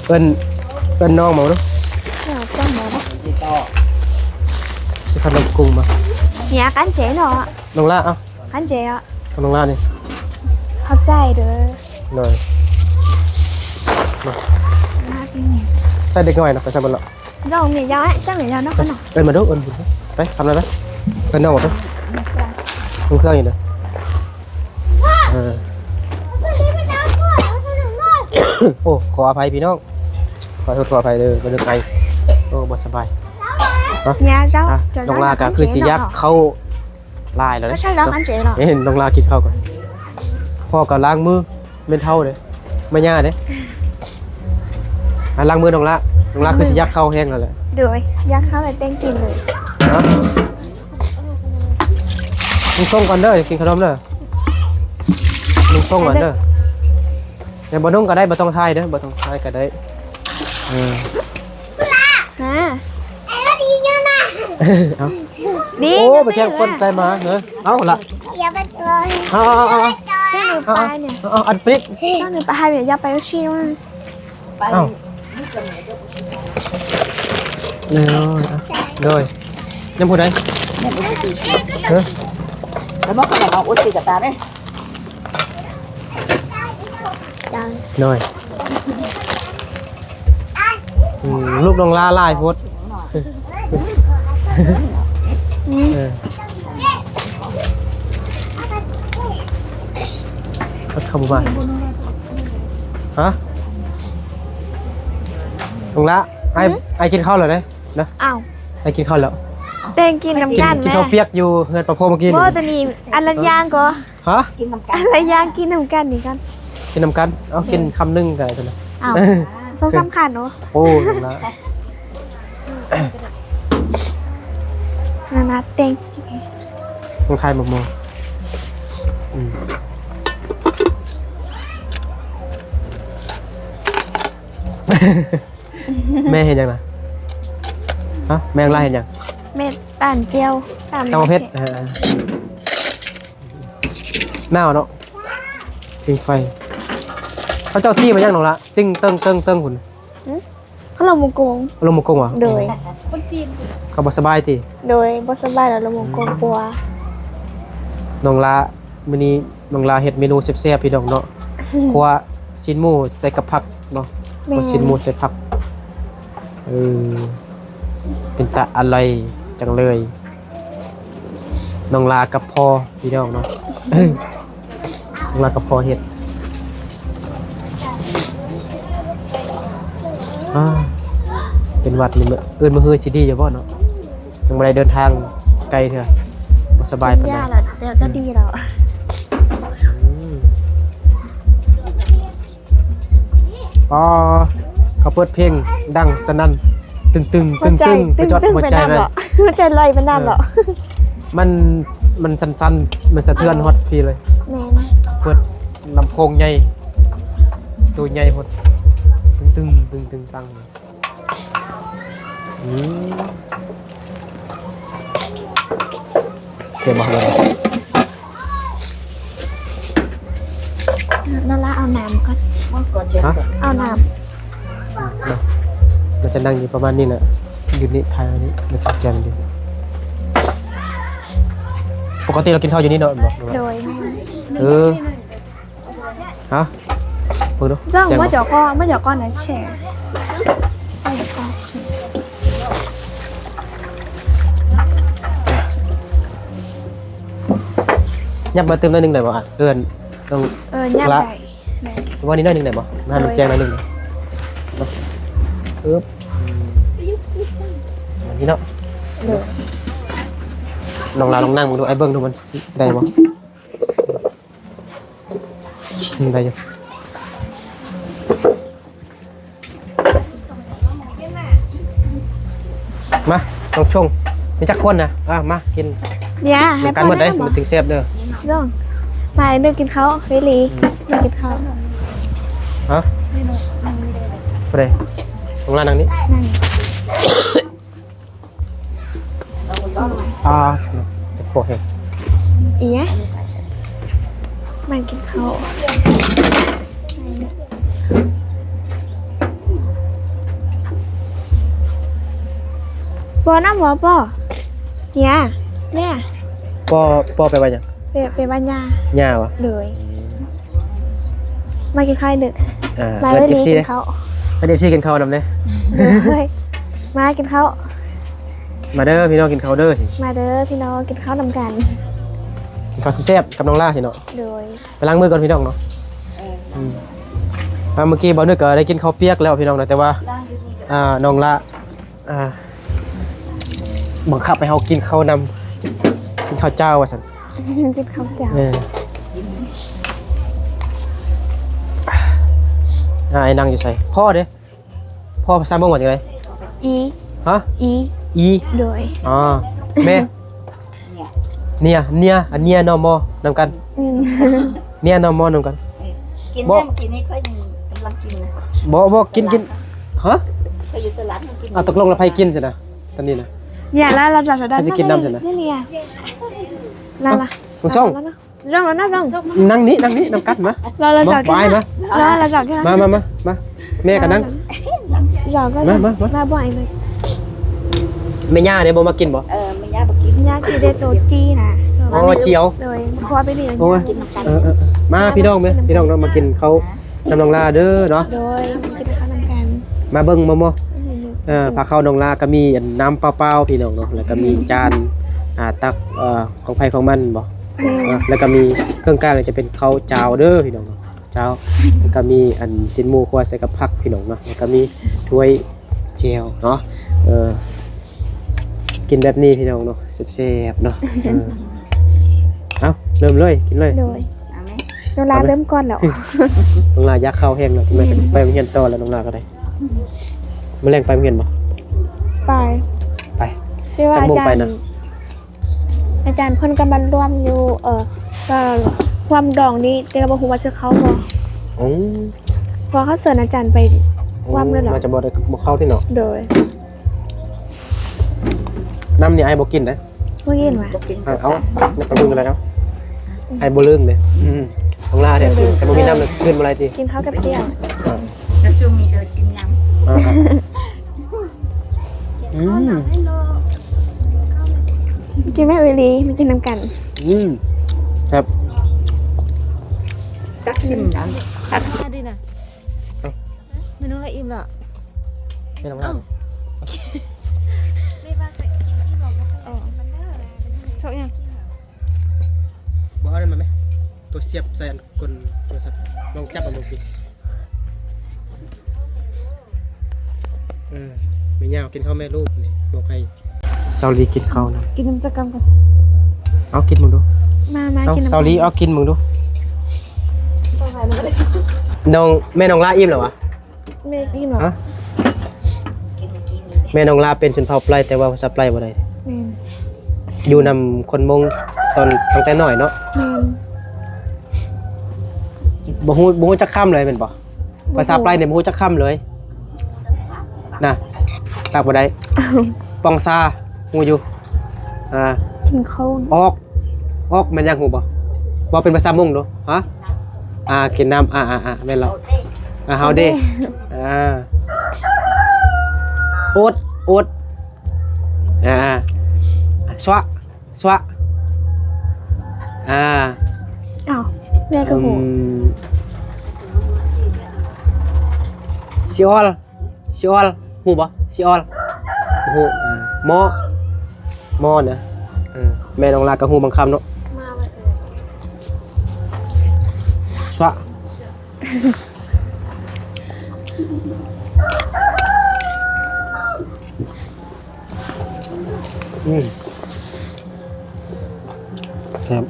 ເອີ້ນ ເອີ້ນນ້ອງມາເນາະ. ເອີ ຈ້ອງມາເນາະ. ຊິຂະໜົມກຸ້ງມາ ເນຍ ກັນເຈເນາະ ນ້ອງລາ ເອົາ ຄັນເຈອະ ຂອງນ້ອງລານີ້ ຂອບໃຈເດີ ໂດຍ ໃສ່ເດັກນ້ອຍນະ ໄປໃສ່ເບິດແລ້ວ ນ້ອງເມຍາ ເຈົ້າເມຍາເນາະ ເອີ້ນມາດູ ເອີ້ນ ໄປ ທຳໄດ້ໄປ ເອີ້ນນ້ອງມາເດີ ເຄື່ອງຢູ່ເດີ ເອີ ໂອ້ ຂໍອະໄພພີ່ນ້ອງ ຂໍໂທດຂໍອະໄພເດີ ບໍ່ໄດ້ໄປ ໂອ້ ບໍ່ສະບາຍ ຍາເຈົ້າ ອ່ະ ນ້ອງລາກໍຄືຊິຢາກເຂົ້າ ຫຼາຍແລ້ວເດ້ ເຫັນນ້ອງລາກິນເຂົ້າກ່ອນ ພໍ່ກໍລ້າງມື ແມ່ນເຖົ້າເດ້ ແມ່ຍ່າເດ້ ອ່ະ ລ້າງມືນ້ອງລາ ນ້ອງລາຄືຊິຢາກເຂົ້າແຮງແລ້ວແຫຼະ ໂດຍ ຢາກເຂົ້າແລ້ວແຕ່ງກິນເລີຍ ເນາະ ນຸ່ງສົ້ງກ່ອນເດີ ກິນຂະໜົມເດີ ນຸ່ງສົ້ງກ່ອນເດີ ແຕ່ບໍ່ນຸ່ງກໍໄດ້ ບໍ່ຕ້ອງຖ່າຍເດີ ບໍ່ຕ້ອງຖ່າຍກໍໄດ້ ເອີ ຮະ ເອົາ ດີ ໂອ້ ໄປແຂ່ງຄົນໃສ່ມາເນາະ ເອົາລະ ເອົາ ເອົາ ເອົາ ເອົາ ເອົາ ອັນປິດ ເຈົ້າໜຶ່ງໄປໃຫ້ແມ່ຍ່າໄປຊີ້ວ່າ ເອົາ ໂດຍ ຍັງຜູ້ໃດ ເອີ ແລ້ວມາຂະໜາດເອົາໂອຊິກະຕາເດ້ ໂດຍ ອືມ ລູກນ້ອງລາຫຼາຍໂພດ ອືມ ເອີ ເຂົາບໍ່ມາ ຮະ ນ້ອງລາ ອ້າຍ ຫືມ ອ້າຍກິນເຂົ້າແລ້ວເດ້ ນະ ອ້າວ ໄດ້ກິນເຂົ້າແລ້ວ ແຕ່ງກິນນຳກັນ ກິນເຂົ້າປຽກຢູ່ເຮືອນປາໂພມາກິນ ບໍ່ ຕອນນີ້ອັນລະຢ່າງກໍ ຮະ ກິນນຳກັນ ອັນລະຢ່າງກິນນຳກັນນີ້ກັນ ກິນນຳກັນ ເອົາ ກິນຄຳໜຶ່ງກໍໄດ້ຊັ້ນນະ ອ້າວ ສອງສາມຄັນເນາະ ໂອ້ ນະ ນະນະ ແຕ່ງ ຕ້ອງຖ່າຍໝົກໝໍ ອືມ ແມ່ເຮັດຫຍັງນະ? ຮະ? ແມ່ນ້ອງລາເຮັດຫຍັງ? ແມ່ຕຳແຈ່ວ ຕຳໝາກເຜັດ ເອີ ໜາວເນາະ ຜິງໄຟ ເຂົາເຈົ້າຕີມາຫຍັງນ້ອງລາ? ຕິ່ງເຕີງເຕີງເຕີງພຸ້ນ ຫື? ເຂົາລົມວົງກົງ ລົມວົງກົງຫວາ? ໂດຍ ເຂົາບໍ່ສະບາຍຕິ? ໂດຍ ບໍ່ສະບາຍ ແລ້ວລົມວົງກົງປົວ ນ້ອງລາ ມື້ນີ້ນ້ອງລາເຮັດເມນູແຊບໆ ພີ່ນ້ອງເນາະ ຂົ້ວຊີ້ນໝູໃສ່ກັບຜັກເນາະ ແມ່ນ ຂົ້ວຊີ້ນໝູໃສ່ຜັກ ເອີ ເປັນຕາອະລ່ອຍຈັ່ງເລີຍ ນ້ອງລາກັບພໍ່ ພີ່ນ້ອງເນາະ ນ້ອງລາກັບພໍ່ເຮັດ ອາ ເປັນຫວັດນີ້ ເອີ້ນມື້ຮືຊິດີຢູ່ບໍ່ເນາະ? ຍັງບໍ່ໄດ້ເດີນທາງໄກເທື່ອ ບໍ່ສະບາຍປານໃດ ກິນຢາແລ້ວ ແລ້ວກໍດີແລ້ວ ອືມ ອໍ ເຂົາເປີດເພງດັງສະໜັ່ນ ຕຶງໆ ຕຶງໆ ໄປຈອດຫົວໃຈແມ່ນ ຫົວໃຈລອຍປານນັ້ນເນາະ ເອີ ມັນ ມັນສັ່ນໆ ມັນສະເທືອນຮອດພີ້ເລີຍ ແມ່ນ ເປີດລຳໂພງໃຫຍ່ ໂຕໃຫຍ່ໂພດ ຕຶງໆ ຕຶງໆ ຕຶງໆ ອືມ ເຫັນບໍ່? ນັ້ນລະ ເອົານ້ຳກ່ອນ ຮະ? ເອົານ້ຳ ເນາະ ມັນຈະນັ່ງຢູ່ປະມານນີ້ແຫຼະ ຢູ່ນີ້ ທ້າຍນີ້ ມັນຈະແຈ່ມດີ ປົກກະຕິລາວກິນເຂົ້າຢູ່ນີ້ເນາະ ແມ່ນບໍ່? ໂດຍ ແມ່ນ ເອີ ຮະ ເບິ່ງດູ ຈ້ອງ ແຈ້ງບໍ່? ມາຈອກກ່ອນ ມາຈອກກ່ອນນະແຊ ຫຍັບມາຕື່ມໜ້ອຍໜຶ່ງໄດ້ບໍ່? ເອີ້ນນ້ອງ ເອີ ຫຍັບໄດ້ ໄດ້ ວ່ານີ້ໜ້ອຍໜຶ່ງໄດ້ບໍ່? ມາໃຫ້ມັນແຈ້ງໜ້ອຍໜຶ່ງ ເອີ ມານີ້ເນາະ ໂດຍ ນ້ອງລາລອງນັ່ງເບິ່ງດູ ອ້າຍເບິ່ງດູມັນຊິໄດ້ບໍ່? ອືມ ໄດ້ຢູ່ ມາ ນ້ອງຊົງ ມີຈັກຄົນນະ? ອ່າ ມາກິນ ດຽວ ໃຫ້ ນຳກັນໝົດເດ້ ມັນຈຶ່ງແຊບເດີ ລອງ ມາ ເດີກິນເຂົ້າ ເວລີ ອືມ ເດີກິນເຂົ້າ ຮະ? ຜູ້ໃດ? ນ້ອງລານັ່ງນີ້ ນັ່ງນີ້. ອ່າ ຈະຂໍເຮັດ ອີຫຍັງ? ມາກິນເຂົ້າ ບໍ່ນຳບໍ່? ບໍ່ ເຍ ເຍ ປໍ ປໍແປວ່າຫຍັງ? ແປ ແປວ່າຫຍ້າ. ຫຍ້າຫວາ? ໂດຍ. ມາກິນຂ້າວເດີ. ອ່າ ມາເດີ ເອີ້ນເອັຟຊີເດີ ກິນເຂົ້າ. ເອີ້ນເອັຟຊີກິນເຂົ້ານຳເດີ. ໂດຍ. ມາກິນເຂົ້າ. ມາເດີພີ່ນ້ອງກິນເຂົ້າເດີ. ມາເດີພີ່ນ້ອງກິນເຂົ້ານຳກັນ. ກິນເຂົ້າແຊບໆກັບນ້ອງຫຼ້າຊິເນາະ. ໂດຍ. ໄປລ້າງມືກ່ອນພີ່ນ້ອງເນາະ. ເອີ ອືມ ອ່າ ເມື່ອກີ້ບ່າວນຶກກໍໄດ້ກິນເຂົ້າປຽກແລ້ວພີ່ນ້ອງເນາະ ແຕ່ວ່າ ລ້າງຢູ່ນີ້ກໍ ອ່າ ນ້ອງຫຼ້າ ອ່າ ບັງຄັບໃຫ້ເຮົາກິນເຂົ້ານຳ ກິນເຂົ້າເຈົ້າວ່າຊັ້ນ. ກິນເຂົ້າເຈົ້າ. ເອີ ອ້າຍນັ່ງຢູ່ໃສ? ພໍ່ເດ້? ພໍ່ພາສາມົ້ງວ່າຈັ່ງໃດ? ອີ. ຮະ? ອີ. ອີ. ໂດຍ. ອໍ ແມ່? ເນຍ ເນຍ ອັນເນຍນໍມໍນຳກັນ. ອືມ ເນຍນໍມໍນຳກັນ. ເອີ ກິນ ບໍ່ ແລ້ວ ມື້ກີ້ນີ້ຂ້ອຍຍັງກຳລັງກິນນະ. ບໍ່ ບໍ່ ກິນ ກິນ. ຮະ? ຂ້ອຍຢູ່ຕະຫຼາດມັນກິນ. ເອົາ ຕົກລົງແລ້ວໃຜກິນຊັ້ນນະ ຕອນນີ້ນະ? ເນຍ ແລ້ວລາວຈະ ໃຜຊິກິນນຳຊັ້ນນະ? ເນຍ ລາວລະ ເອົ້າ ບຸນສົ່ງ ລາວລະ ລອງ ລອງ ລອງ ນັ່ງນີ້ ນັ່ງນີ້ນຳກັນມາ. ລອ ລາວຈະກິນ ມາ ມາ ມາ ມາ ແມ່ກໍນັ່ງ. ລາວກໍ ມາ ມາ ມາ ມາ ບໍ່ໃຫ້ເລີຍ. ແມ່ຍ່າເດ້ບໍ່ມາກິນບໍ່? ເອີ ແມ່ຍ່າບໍ່ກິນ. ຍ່າກິນແຕ່ໂຕຈີນະ. ອໍ ເຈີ້າ. ໂດຍ ຂໍໄປນີ້. ໂອ້ຍ ກິນນຳກັນ. ເອີ ເອີ ເອີ ມາພີ່ນ້ອງເດີ ພີ່ນ້ອງເນາະ ມາກິນເຂົ້ານຳນ້ອງຫຼ້າເດີເນາະ. ໂດຍ ມາກິນເຂົ້ານຳກັນ. ມາເບິ່ງມາ ມາ ອືມ ເອີ ພາເຂົ້ານ້ອງຫຼ້າກໍມີອັນນ້ຳເປົ່າໆ ພີ່ນ້ອງເນາະ ແລ້ວກໍມີຈານ ອ່າ ຕັກ ເອີ ຂອງໃຜຂອງມັນບໍ? ແມ່ນ. ອ່າ ແລ້ວກໍມີເຄື່ອງກາງ ຈະເປັນເຂົ້າຈ້າວເດີພີ່ນ້ອງເນາະ ເຈົ້າ. ແລ້ວກໍມີອັນຊີ້ນໝູຂົ້ວໃສ່ກັບຜັກພີ່ນ້ອງເນາະ ແລ້ວກໍມີຖ້ວຍແຈ່ວເນາະ. ເອີ ກິນແບບນີ້ພີ່ນ້ອງເນາະ ແຊບໆເນາະ. ເອີ ເອົ້າ ເລີ່ມເລີຍ ກິນເລີຍ. ໂດຍ. ນ້ອງຫຼ້າເລີ່ມກ່ອນແລ້ວ. ນ້ອງຫຼ້າຢາກເຂົ້າແຮງເນາະ ຈັ່ງໃດກໍຊິໄປໂຮງຮຽນຕໍ່ແລ້ວ ນ້ອງຫຼ້າກໍໄດ້. ມື້ແລງໄປໂຮງຮຽນບໍ່? ໄປ. ໄປ. ແຕ່ວ່າອາຈານ ອາຈານເພິ່ນກຳລັງຮ່ວມຢູ່ ເອີ ກໍຮ່ວມດອງນີ້ ແຕ່ກໍບໍ່ຮູ້ວ່າຊິເຂົ້າບໍ່. ອືມ ເພາະເຂົາເຊີນອາຈານໄປຮ່ວມແລ້ວເນາະ. ອືມ ໜ້າຈະບໍ່ໄດ້ ບໍ່ເຂົ້າຕິເນາະ. ໂດຍ. ນ້ຳນີ້ອ້າຍບໍ່ກິນເດ້. ບໍ່ກິນຫວາ? ບໍ່ກິນ. ເອົາ ເອົາ ແລ້ວກໍເບິ່ງກັນແລ້ວ. ອ້າຍບໍ່ລຶ້ງເດ້. ອືມ ຂອງຫຼ້າແທ້. ບໍ່ກິນ. ແຕ່ບໍ່ມີນ້ຳ ກິນບໍ່ໄດ້ຕິ? ກິນເຂົ້າກັບແຈ່ວ. ອ່າ ແລ້ວຊ່ວງນີ້ຈະກິນຫຍັງ? ອ່າ ອ່າ ອືມ ກິນແມ່ເອີຍລີ ມາກິນນຳກັນ. ອືມ ແຊບ. ຕັກກິນນຳ ຕັກ ດີນະ. ເອົ້າ ແມ່ນ້ອງລະອີ່ມລະ? ແມ່ນ້ອງລະ. ເອົ້າ ເອີ ຊອກຫຍັງ? ບໍ່ ເອົານັ້ນມາແມ ຕົວສຽບໃສ່ອັນ ກົນໂທລະສັບ ລອງຈັບເອົາເບິ່ງຊິ. ເອີ ແມ່ຍ່າກິນເຂົ້າແມ່ລູກນີ້ ບອກໃຫ້ສາວລີກິນເຂົ້ານຳ. ກິນນຳຈັກກຳກ່ອນ. ເອົາ ກິນເບິ່ງດູ. ມາ ມາ ເອົາ ກິນນຳ ສາວລີ ເອົາ ກິນເບິ່ງດູ. ນ້ອງ ແມ່ນ້ອງລະອີ່ມແລ້ວຫວາ? ແມ່ອີ່ມແລ້ວ. ຮະ? ແມ່ນ້ອງລະເປັນຊົນເຜົ່າໄປ ແຕ່ວ່າພາສາໄປບໍ່ໄດ້. ແມ່ນ. ຢູ່ນຳຄົນມົ້ງຕອນ ຕັ້ງແຕ່ນ້ອຍເນາະ. ແມ່ນ. ບໍ່ຮູ້ ບໍ່ຮູ້ຈັກຄຳເລີຍແມ່ນບໍ່? ບໍ່ຮູ້. ພາສາໄປນີ້ບໍ່ຮູ້ຈັກຄຳເລີຍນະ. ຕາກບໍ່ໄດ້. ປ່ອງຊາ ຮູ້ຢູ່. ອ່າ ກິນເຂົ້າ. ອອກ ອອກແມ່ນຫຍັງຮູ້ບໍ່? ເວົ້າເປັນພາສາມົ້ງດູ. ຮະ? ອ່າ ກິນນ້ຳ. ອ່າ ອ່າ ແມ່ນແລ້ວ. ອ່າ ເຮົາເດ້. ເຮົາເດ້. ອ່າ ອົດ ອົດ. ອ່າ ຊວະ ຊວະ. ອ່າ ອ້າວ ແມ່ກໍຮູ້. ອືມ ຊິອອລ ຊິອອລ ຮູ້ບໍ່? ຊິອອລ ຮູ້. ອ່າ ມໍ ມໍນະ. ເອີ ແມ່ນ້ອງລະກໍຮູ້ບາງຄຳເນາະ. ຊວະ. ອືມ ແຊບ.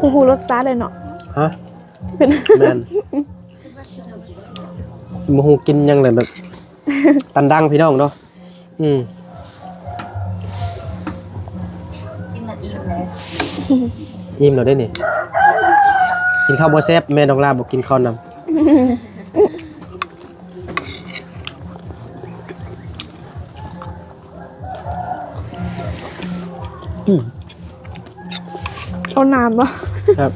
ບໍ່ຮູ້ລົດຊາດເລີຍເນາະ. ຮະ? ເປັນ ແມ່ນ ບໍ່ຮູ້ກິນຫຍັງເລີຍ ແບບ ຕັນດັງພີ່ນ້ອງເນາະ. ອືມ ກິນມາອີ່ມແລ້ວ ອີ່ມແລ້ວເດ້ນີ້. ກິນເຂົ້າບໍ່ແຊບ ແມ່ນ້ອງລາບໍ່ກິນເຂົ້ານຳ. ອືມ ເອົານ້ຳບໍ່? ແຊບ.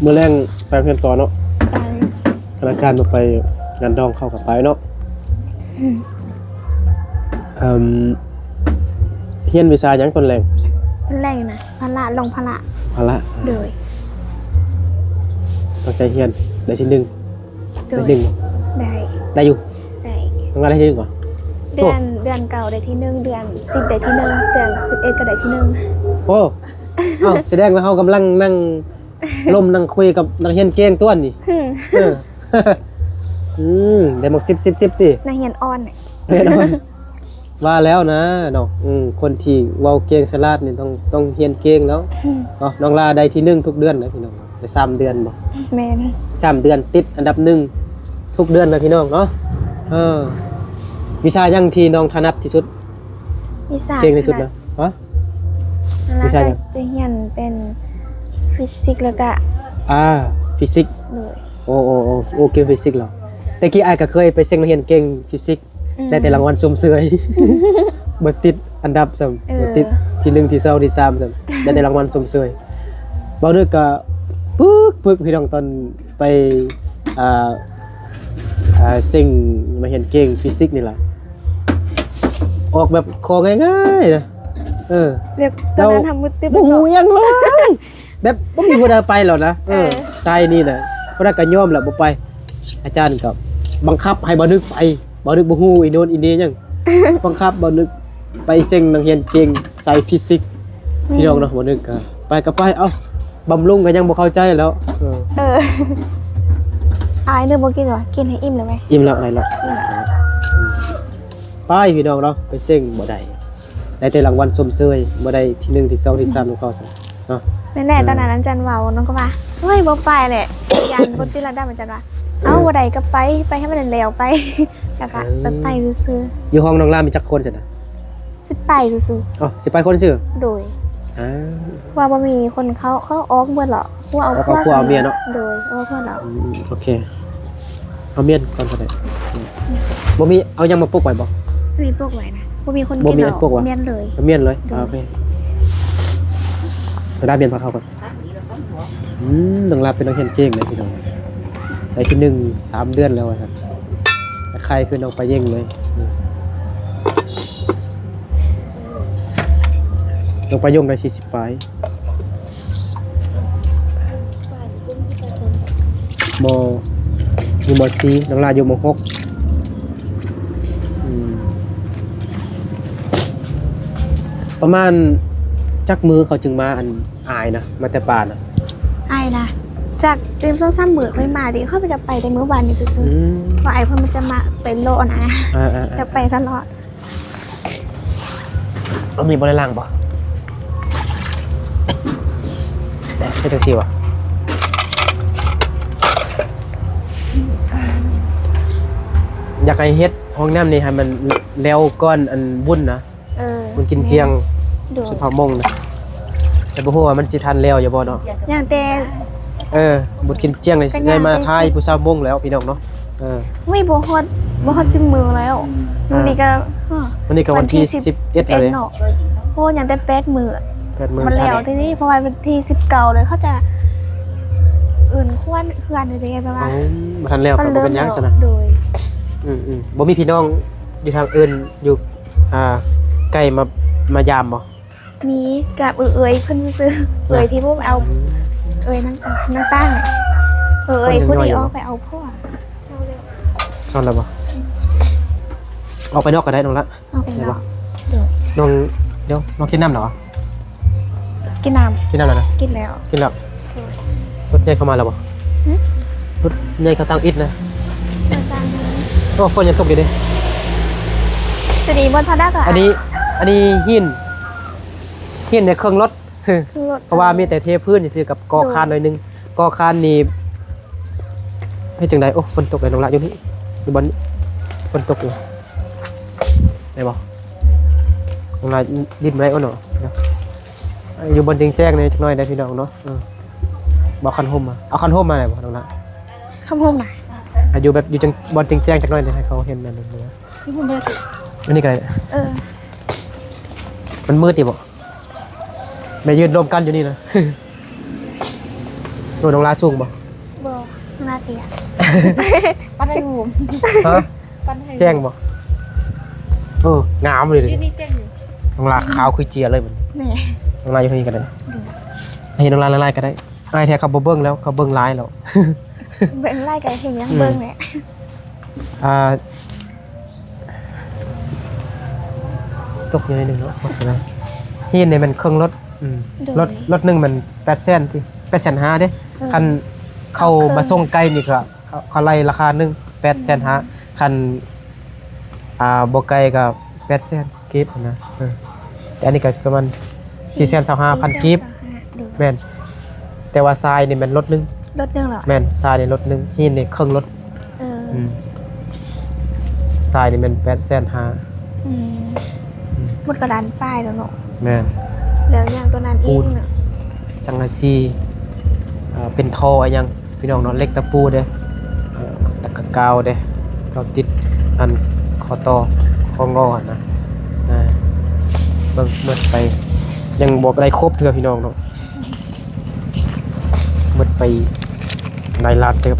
ມື້ແລງໄປໂຮງຮຽນຕໍ່ເນາະ. ໄປ. ທະນາຄານບໍ່ໄປງານດອງເຂົາກໍໄປເນາະ. ອືມ ເອີ່ມ ຮຽນວິຊາຫຍັງຕອນແລງ? ຕອນແລງນະ ພະລະ ລອງພະລະ. ພະລະ. ໂດຍ. ຕັ້ງໃຈຮຽນ ໄດ້ທີໜຶ່ງ. ໂດຍ. ໄດ້ໜຶ່ງບໍ່? ໄດ້. ໄດ້ຢູ່? ໄດ້. ຕ້ອງໄດ້ທີໜຶ່ງບໍ່? ເດືອນ ໂອ້ ເດືອນເກົ້າໄດ້ທີໜຶ່ງ, ເດືອນສິບໄດ້ທີໜຶ່ງ, ເດືອນສິບເອັດກໍໄດ້ທີໜຶ່ງ. ໂອ້ ເອົ້າ ສະແດງວ່າເຮົາກຳລັງນັ່ງລົມນັ່ງຄຸຍກັບນັກຮຽນເກັ່ງຕົວນີ້. ອືມ ເອີ ອືມ ໄດ້ໝາກສິບ ສິບ ສິບຕິ? ນັກຮຽນອ່ອນ. ແນ່ນອນ ວ່າແລ້ວນະເນາະ. ອືມ ຄົນທີ່ເວົ້າເກັ່ງສະຫຼາດນີ້ຕ້ອງ ຕ້ອງຮຽນເກັ່ງແລ້ວ ອືມ ເນາະ. ນ້ອງລາໄດ້ທີໜຶ່ງທຸກເດືອນນະພີ່ນ້ອງ. ໄດ້ສາມເດືອນບໍ່? ແມ່ນ. ສາມເດືອນຕິດອັນດັບໜຶ່ງທຸກເດືອນນະພີ່ນ້ອງເນາະ. ເອີ ວິຊາຫຍັງທີ່ນ້ອງຖະໜັດທີ່ສຸດ? ວິຊາ ເກັ່ງທີ່ສຸດນະ? ຮະ? ແລ້ວກໍຈະຮຽນເປັນຟີຊິກ ແລ້ວກໍ ອ່າ ຟີຊິກ. ໂດຍ. ໂອ້ ໂອ້ ໂອ້ ໂອ້ ເກັ່ງຟີຊິກເນາະ. ແຕ່ກີ້ອ້າຍກໍເຄີຍໄປເສັງນັກຮຽນເກັ່ງຟີຊິກ ອືມ ໄດ້ແຕ່ລາງວັນຊົມເຊີຍ ບໍ່ຕິດອັນດັບຊ້ຳ. ເອີ ບໍ່ຕິດທີໜຶ່ງ ທີສອງ ທີສາມຊ້ຳ ໄດ້ແຕ່ລາງວັນຊົມເຊີຍ. ເວົ້າເດີກະປຶກໆ ພີ່ນ້ອງ ຕອນໄປ ອ່າ ອ່າ ເສັງມາຮຽນເກັ່ງຟີຊິກນີ້ລະ ອອກແບບຂໍ້ງ່າຍໆນະ. ເອີ ແບບຕອນນັ້ນ ເຮົາມືດຕຶບ ບໍ່ຮູ້ຫຍັງເລີຍ ແບບບໍ່ມີຜູ້ໃດໄປແລ້ວນະ. ເອີ ເອີ ສາຍນີ້ນະ ຜູ້ໃດກໍຍອມແລ້ວ ບໍ່ໄປ. ອາຈານກໍບັງຄັບໃຫ້ບ່າວນຶກໄປ. ບ່າວນຶກບໍ່ຮູ້ອີໂນນອີເນຫຍັງ ບັງຄັບບ່າວນຶກໄປເສັງນັກຮຽນເກັ່ງສາຍຟີຊິກ ອືມ ພີ່ນ້ອງເນາະ. ບ່າວນຶກກໍໄປກໍໄປ ເອົ້າ ບຳລຸງກໍຍັງບໍ່ເຂົ້າໃຈແລ້ວ. ເອີ ເອີ ອ້າຍນຶກບໍ່ກິນຫວາ? ກິນໃຫ້ອີ່ມແລ້ວໄໝ? ອີ່ມແລ້ວ ໄດ້ແລ້ວ. ອືມ ໄປພີ່ນ້ອງເນາະ ໄປເສັງບໍ່ໄດ້ ໄດ້ແຕ່ລາງວັນຊົມເຊີຍ ບໍ່ໄດ້ທີໜຶ່ງ ທີສອງ ທີສາມ ນຳເຂົາຊັ້ນເນາະ. ແມ່ນແຫຼະ ເອີ ຕອນນັ້ນອາຈານເວົ້າ ນ້ອງກໍວ່າ ໂອ້ຍ ບໍ່ໄປແຫຼະ ຢ້ານບໍ່ຕິດລະດັບ. ອາຈານວ່າ ເອີ ເອົ້າ ບໍ່ໄດ້ກໍໄປ ໄປໃຫ້ມັນແລ້ວໄປ ແລ້ວກໍ ເອີ ໄປ ໄປຊື່ໆ. ຢູ່ຫ້ອງນ້ອງລາມີຈັກຄົນຊັ້ນນະ? ສິບປາຍຊື່ໆ. ອໍ ສິບປາຍຄົນຊື່? ໂດຍ. ອ່າ ວ່າບໍ່ມີຄົນເຂົ້າ ເຂົາອອກໝົດແລ້ວ ຜົວເອົາ ເອົາຜົວ ເອົາຜົວເອົາເມຍເນາະ. ໂດຍ ເອົາຜົວແລ້ວ. ອືມ ໂອເຄ ເອົາມຽນກ່ອນກໍໄດ້. ອືມ ບໍ່ມີ ເອົາຫຍັງມາປົກໄວ້ບໍ່? ມີປົກໄວ້ນະ ບໍ່ມີຄົນກິນ ບໍ່ມີອັນປົກຫວາ? ເອົາມຽນເລີຍ. ເອົາມຽນເລີຍ. ໂດຍ. ອ່າ ໂອເຄ ໄປໄດ້ມຽນພາເຂົ້າກ່ອນ. ອືມ ນ້ອງລາເປັນນັກຮຽນເກັ່ງເລີຍພີ່ນ້ອງ ໄດ້ທີໜຶ່ງສາມເດືອນແລ້ວວ່າຊັ້ນ. ໄຄຂຶ້ນນ້ອງປາເຢັງເລີຍ. ອືມ ນ້ອງປາຍົງໄດ້ສີ່ສິບປາຍ. ມ ຢູ່ ມ.ສີ່ ນ້ອງລາຢູ່ ມ.ຫົກ. ອືມ ປະມານຈັກມື້ເຂົາຈຶ່ງມາ ອັນ ອ້າຍນະ ມາແຕ່ປ່ານະ? ອ້າຍນະ ຈັກຕື່ມສອງສາມມື້ຄ່ອຍມາເດ ຂ້ອຍກໍໄປແຕ່ມື້ວານນີ້ຊື່ໆ. ອືມ ວ່າອ້າຍເພິ່ນມັນຈະມາໄປເລາະນະ. ອ່າໆໆ ຈະໄປຕະຫຼອດ. ເອົາມີດບໍ່ໄດ້ລ້າງບໍ່? ເຮັດຈັ່ງຊີ້ຫວາ? ຢາກໃຫ້ເຮັດຫ້ອງນ້ຳນີ້ໃຫ້ມັນແລ້ວກ່ອນອັນບຸນນະ. ເອີ ບຸນກິນຈຽງ ແມ່ນ ໂດຍ ສຸນພາວມົ້ງນະ. ແຕ່ບໍ່ຮູ້ວ່າມັນຊິທັນແລ້ວຢູ່ບໍ່ເນາະ? ຍ່າງແຕ່ ເອີ ບຸນກິນຈຽງນີ້ ກໍຍ່າງ ໄດ້ມາຖ່າຍຜູ້ສາວມົ້ງແລ້ວພີ່ນ້ອງເນາະ. ເອີ ໂອ້ຍ ບໍ່ຮອດ ບໍ່ຮອດສິບມື້ແລ້ວ. ມື້ນີ້ກໍ ອ່າ ມື້ນີ້ກໍວັນທີສິບເອັດ ສິບເອັດແລ້ວເດ ເນາະ. ໂອ້ ຍັງແຕ່ແປດມື້ ແປດມື້ ມັນແລ້ວທີນີ້ ເພາະວ່າວັນທີສິບເກົ້າເລີຍ ເຂົາຈະອື່ນຄວນເຮືອນເດ ແບບວ່າ ອໍ ບໍ່ທັນແລ້ວກໍບໍ່ເປັນຫຍັງຊັ້ນນະ. ໂດຍ. ອືມໆ ບໍ່ມີພີ່ນ້ອງຢູ່ທາງອື່ນ ຢູ່ ອ່າ ໃກ້ມາ ມາຢາມບໍ່? ມີກັບເອື້ອຍເພິ່ນຊື່ໆ. ເອື້ອຍທີ່ບໍ່ໄປເອົາ ອືມ ເອື້ອຍນາງ ນາງຕັ້ງ ເອື້ອຍຜູ້ນີ້ອອກໄປເອົາຜົວ. ເຊົາແລ້ວ ເຊົາແລ້ວບໍ່? ອອກໄປນອກກໍໄດ້ນ້ອງລະ. ເອົາໄປເນາະ. ໂດຍ. ນ້ອງ ດຽວ ນ້ອງກິນນ້ຳແລ້ວຫວາ? ກິນນ້ຳ ກິນນ້ຳແລ້ວນະ? ກິນແລ້ວ ກິນແລ້ວ. ໂດຍ. ລົດໃຫຍ່ເຂົ້າມາແລ້ວບໍ່? ຫຶ? ລົດໃຫຍ່ເຂົ້າຕັ້ງອິດນະ. ເຂົ້າຕັ້ງ. ໂອ້ ຝົນຍັງຕົກຢູ່ເດ້. ຕົວນີ້ບໍ່ທັນໄດ້ກໍ ອັນນີ້ ອັນນີ້ຫີນ ຫີນໃນເຄື່ອງລົດ. ເຄື່ອງລົດ. ເພາະວ່າມີແຕ່ເທພື້ນຊື່ໆ ກັບກໍ່ຄານໜ້ອຍໜຶ່ງ. ໂດຍ. ກໍ່ຄານນີ້ ເຮັດຈັ່ງໃດ? ໂອ້ ຝົນຕົກເລີຍນ້ອງລະ ຢູ່ນີ້ ຢູ່ບ່ອນຝົນຕົກຢູ່ ໄດ້ບໍ່? ນ້ອງລະ ດິນບໍ່ໄດ້ ໂອ້ ເນາະ ຢູ່ບ່ອນແຈ້ງໆ ແດ່ຈັກໜ້ອຍໄດ້ພີ່ນ້ອງເນາະ. ເອີ ບໍ່ ຄັນຮົ່ມມາ ເອົາຄັນຮົ່ມມາໄດ້ບໍ່ນ້ອງລະ? ຄັນຮົ່ມນະ ອາ ຢູ່ແບບ ຢູ່ຈັງ ບ່ອນແຈ້ງໆ ຈັກໜ້ອຍໄດ້ ໃຫ້ເຂົາເຫັນອັນນັ້ນເນາະ. ອັນນີ້ກໍໄດ້. ເອີ ມັນມືດຕິບໍ່? ແມ່ຢືນລວມກັນຢູ່ນີ້ນະ. ໂອ້ ນ້ອງລາສູງບໍ່? ບໍ່ ນ້ອງລາເຕ້ຍ. ປັດໃຫ້ຫູ ຮະ ປັດໃຫ້ ແຈ້ງບໍ່? ເອີ ງາມເລີຍ ຢູ່ນີ້ແຈ້ງຢູ່ ນ້ອງຫຼ້າຂາວຄືເຈຍເລີຍບັດນີ້ ແນ່ ນ້ອງຫຼ້າຢູ່ທາງນີ້ກໍໄດ້ ໃຫ້ນ້ອງຫຼ້າຫຼາຍໆກໍໄດ້ ອ້າຍແທ້ເຂົາບໍ່ເບິ່ງແລ້ວ ເຂົາເບິ່ງຫຼາຍແລ້ວ ເບິ່ງຫຼາຍກໍເຫັນຫຍັງ ອືມ ເບິ່ງແຫຼະ ອ່າ ຕົກຢູ່ໜ້ອຍໜຶ່ງເນາະ ບໍ່ເປັນຫຍັງ ຫີນນີ້ແມ່ນເຄິ່ງລົດ ອືມ ໂດຍ ລົດ ລົດໜຶ່ງແມ່ນແປດແສນຕິ ແປດແສນຫ້າເດ້ ເອີ ຄັນເຂົາມາສົ່ງໄກນີ້ກໍ ເຂົາ ເຂົາໄລ່ລາຄາໜຶ່ງ ແປດແສນຫ້າ ອືມ ຄັນ ອ່າ ບໍ່ໄກກໍແປດແສນກີບຫັ້ນນະ ເອີ ແຕ່ອັນນີ້ກໍປະມານສີ່ແສນຊາວຫ້າພັນກີບ ສີ່ແສນຊາວຫ້າ ໂດຍ ແມ່ນ ແຕ່ວ່າຊາຍນີ້ແມ່ນລົດໜຶ່ງ ລົດໜຶ່ງເນາະ ແມ່ນ ຊາຍນີ້ລົດໜຶ່ງ ຫີນນີ້ເຄິ່ງລົດ ເອີ ອືມ ຊາຍນີ້ແມ່ນແປດແສນຫ້າ ອືມ ອືມ ໝົດກໍລ້ານປາຍແລ້ວເນາະ ແມ່ນ ແລ້ວຫຍັງຕົວນັ້ນອີກເນາະ ສັງກະສີ ເອີ ເປັນທໍ່ອີຫຍັງ ພີ່ນ້ອງເນາະ ເຫຼັກຕະປູເດ້ ເອີ ແລ້ວກໍກາວເດ້ ກາວຕິດອັນຂໍ້ຕໍ່ຂໍ້ງໍຫັ້ນນະ ເອີ ເບິ່ງໝົດໄປ ຍັງບໍ່ໄດ້ຄົບເທື່ອພີ່ນ້ອງເນາະ ໝົດໄປຫຼາຍລ້ານເຕີບ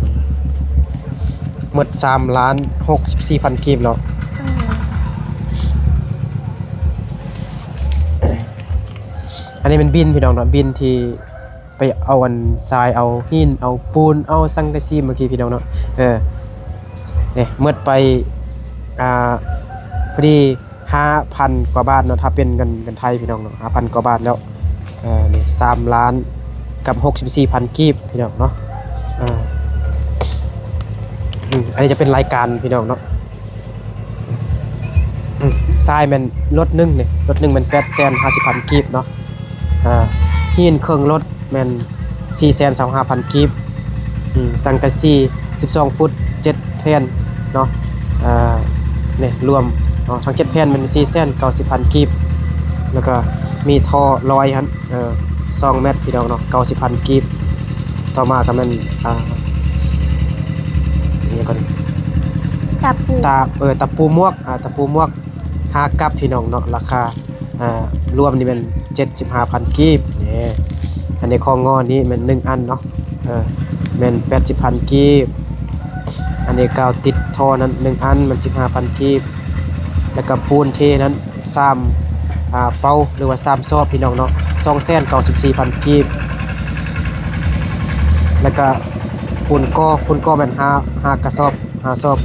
ໝົດສາມລ້ານຫົກສິບສີ່ພັນກີບເນາະ ເອີ ອັນນີ້ແມ່ນບິນພີ່ນ້ອງເນາະ ບິນທີ່ ໄປເອົາອັນຊາຍ ເອົາຫີນ ເອົາປູນ ເອົາສັງກະສີເມື່ອກີ້ພີ່ນ້ອງເນາະ ເອີ ນີ້ໝົດໄປ ອ່າ ພໍດີຫ້າພັນກວ່າບາດເນາະ ຖ້າເປັນເງິນ ເງິນໄທພີ່ນ້ອງເນາະ ຫ້າພັນກວ່າບາດແລ້ວ ເອີ ນີ້ສາມລ້ານກັບຫົກສິບສີ່ພັນກີບພີ່ນ້ອງເນາະ ເອີ ອືມ ອັນນີ້ຈະເປັນລາຍການພີ່ນ້ອງເນາະ. ອືມ ຊາຍແມ່ນລົດໜຶ່ງນີ້ ລົດໜຶ່ງແມ່ນແປດແສນຫ້າສິບພັນກີບເນາະ ອ່າ ຫີນເຄິ່ງລົດແມ່ນສີ່ແສນຊາວຫ້າພັນກີບ ອືມ ສັງກະສີສິບສອງຟຸດເຈັດແຜ່ນເນາະ ອ່າ ນີ້ລວມເນາະ ທັງເຈັດແຜ່ນແມ່ນສີ່ແສນເກົ້າສິບພັນກີບ ແລ້ວກໍມີທໍ່ລອຍຫັ້ນ ເອີ ສອງແມັດພີ່ນ້ອງເນາະ ເກົ້າສິບພັນກີບ ຕໍ່ມາກໍແມ່ນ ອ່າ ອີຫຍັງກ່ອນ ຕາປູ ຕາ ເອີ ຕາປູໝວກ ອ່າ ຕາປູໝວກຫ້າກັບພີ່ນ້ອງເນາະ ລາຄາ ອ່າ ລວມນີ້ແມ່ນເຈັດສິບຫ້າພັນກີບ ນີ້ ອັນນີ້ຂໍ້ງໍນີ້ແມ່ນໜຶ່ງອັນເນາະ ເອີ ແມ່ນແປດສິບພັນກີບ ອັນນີ້ກາວຕິດທໍ່ນັ້ນໜຶ່ງອັນແມ່ນສິບຫ້າພັນກີບ ແລ້ວກໍປູນເທນັ້ນ ສາມ ອ່າ ເປົາ ຫຼືວ່າສາມຊອບພີ່ນ້ອງເນາະ ສອງແສນເກົ້າສິບສີ່ພັນກີບ ແລ້ວກະປູນກໍ່ ປູນກໍ່ແມ່ນຫ້າ ຫ້າກະສອບ ຫ້າຊອບ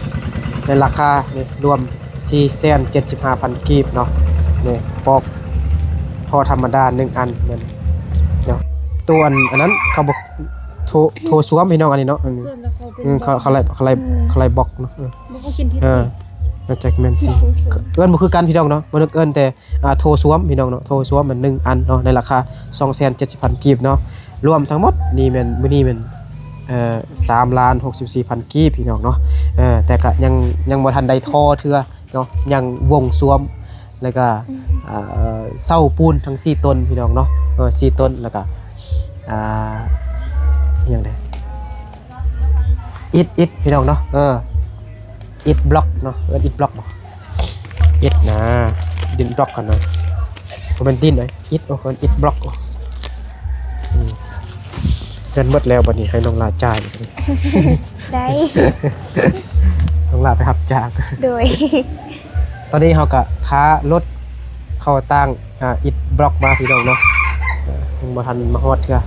ໃນລາຄານີ້ລວມສີ່ແສນເຈັດສິບຫ້າພັນກີບເນາະ ນີ້ປອກທໍ່ທຳມະດາໜຶ່ງອັນແມ່ນເນາະ ໂຕອັນ ອັນນັ້ນເຂົາບໍ່ ໂຖ ໂຖສ້ວມພີ່ນ້ອງ ອັນນີ້ເນາະ ອືມ ສ້ວມແລ້ວເຂົາເປັນ ອືມ ເຂົາ ເຂົາໄລ່ ເຂົາໄລ່ ເອີ ເຂົາໄລ່ບລັອກເນາະ ເອີ ບໍ່ເປັນທີ່ ເອີ ໜ້າຈະແມ່ນ ໂຖສ້ວມ ເອີ້ນບໍ່ຄືກັນພີ່ນ້ອງເນາະ ບໍ່ນຶກເອີ້ນແຕ່ ອ່າ ໂຖສ້ວມພີ່ນ້ອງເນາະ ໂຖສ້ວມແມ່ນໜຶ່ງອັນເນາະ ໃນລາຄາສອງແສນເຈັດສິບພັນກີບເນາະ ລວມທັງໝົດນີ້ແມ່ນ ມື້ນີ້ແມ່ນ ເອີ ສາມລ້ານຫົກສິບສີ່ພັນກີບພີ່ນ້ອງເນາະ ເອີ ແຕ່ກະຍັງ ຍັງບໍ່ທັນໄດ້ທໍ່ເທື່ອເນາະ ຍັງວົງສ້ວມ ແລ້ວກະ ອືມ ເອີ ເສົາປູນທັງສີ່ຕົ້ນພີ່ນ້ອງເນາະ ເອີ ສີ່ຕົ້ນ ແລ້ວກະ ອ່າ ອີຫຍັງແດ່ ອິດ ອິດ ພີ່ນ້ອງເນາະ ເອີ ອິດບລັອກເນາະ ເອີ້ນອິດບລັອກບໍ່ ອິດນະ ດິນບລັອກກັນນະ ບໍ່ແມ່ນດິນເດ້ ອິດ ໂອ້ ເອີ້ນອິດບລັອກ ອືມ ເງິນໝົດແລ້ວ ບັດນີ້ໃຫ້ນ້ອງຫຼ້າຈ່າຍ ໄດ້ ນ້ອງຫຼ້າໄປຮັບຈ້າງ ໂດຍ ຕອນນີ້ເຮົາກະຖ້າລົດເຂົ້າຕ່າງ ອ່າ ອິດບລັອກມາພີ່ນ້ອງເນາະ ເອີ ຍັງບໍ່ທັນມາຮອດເທື່ອ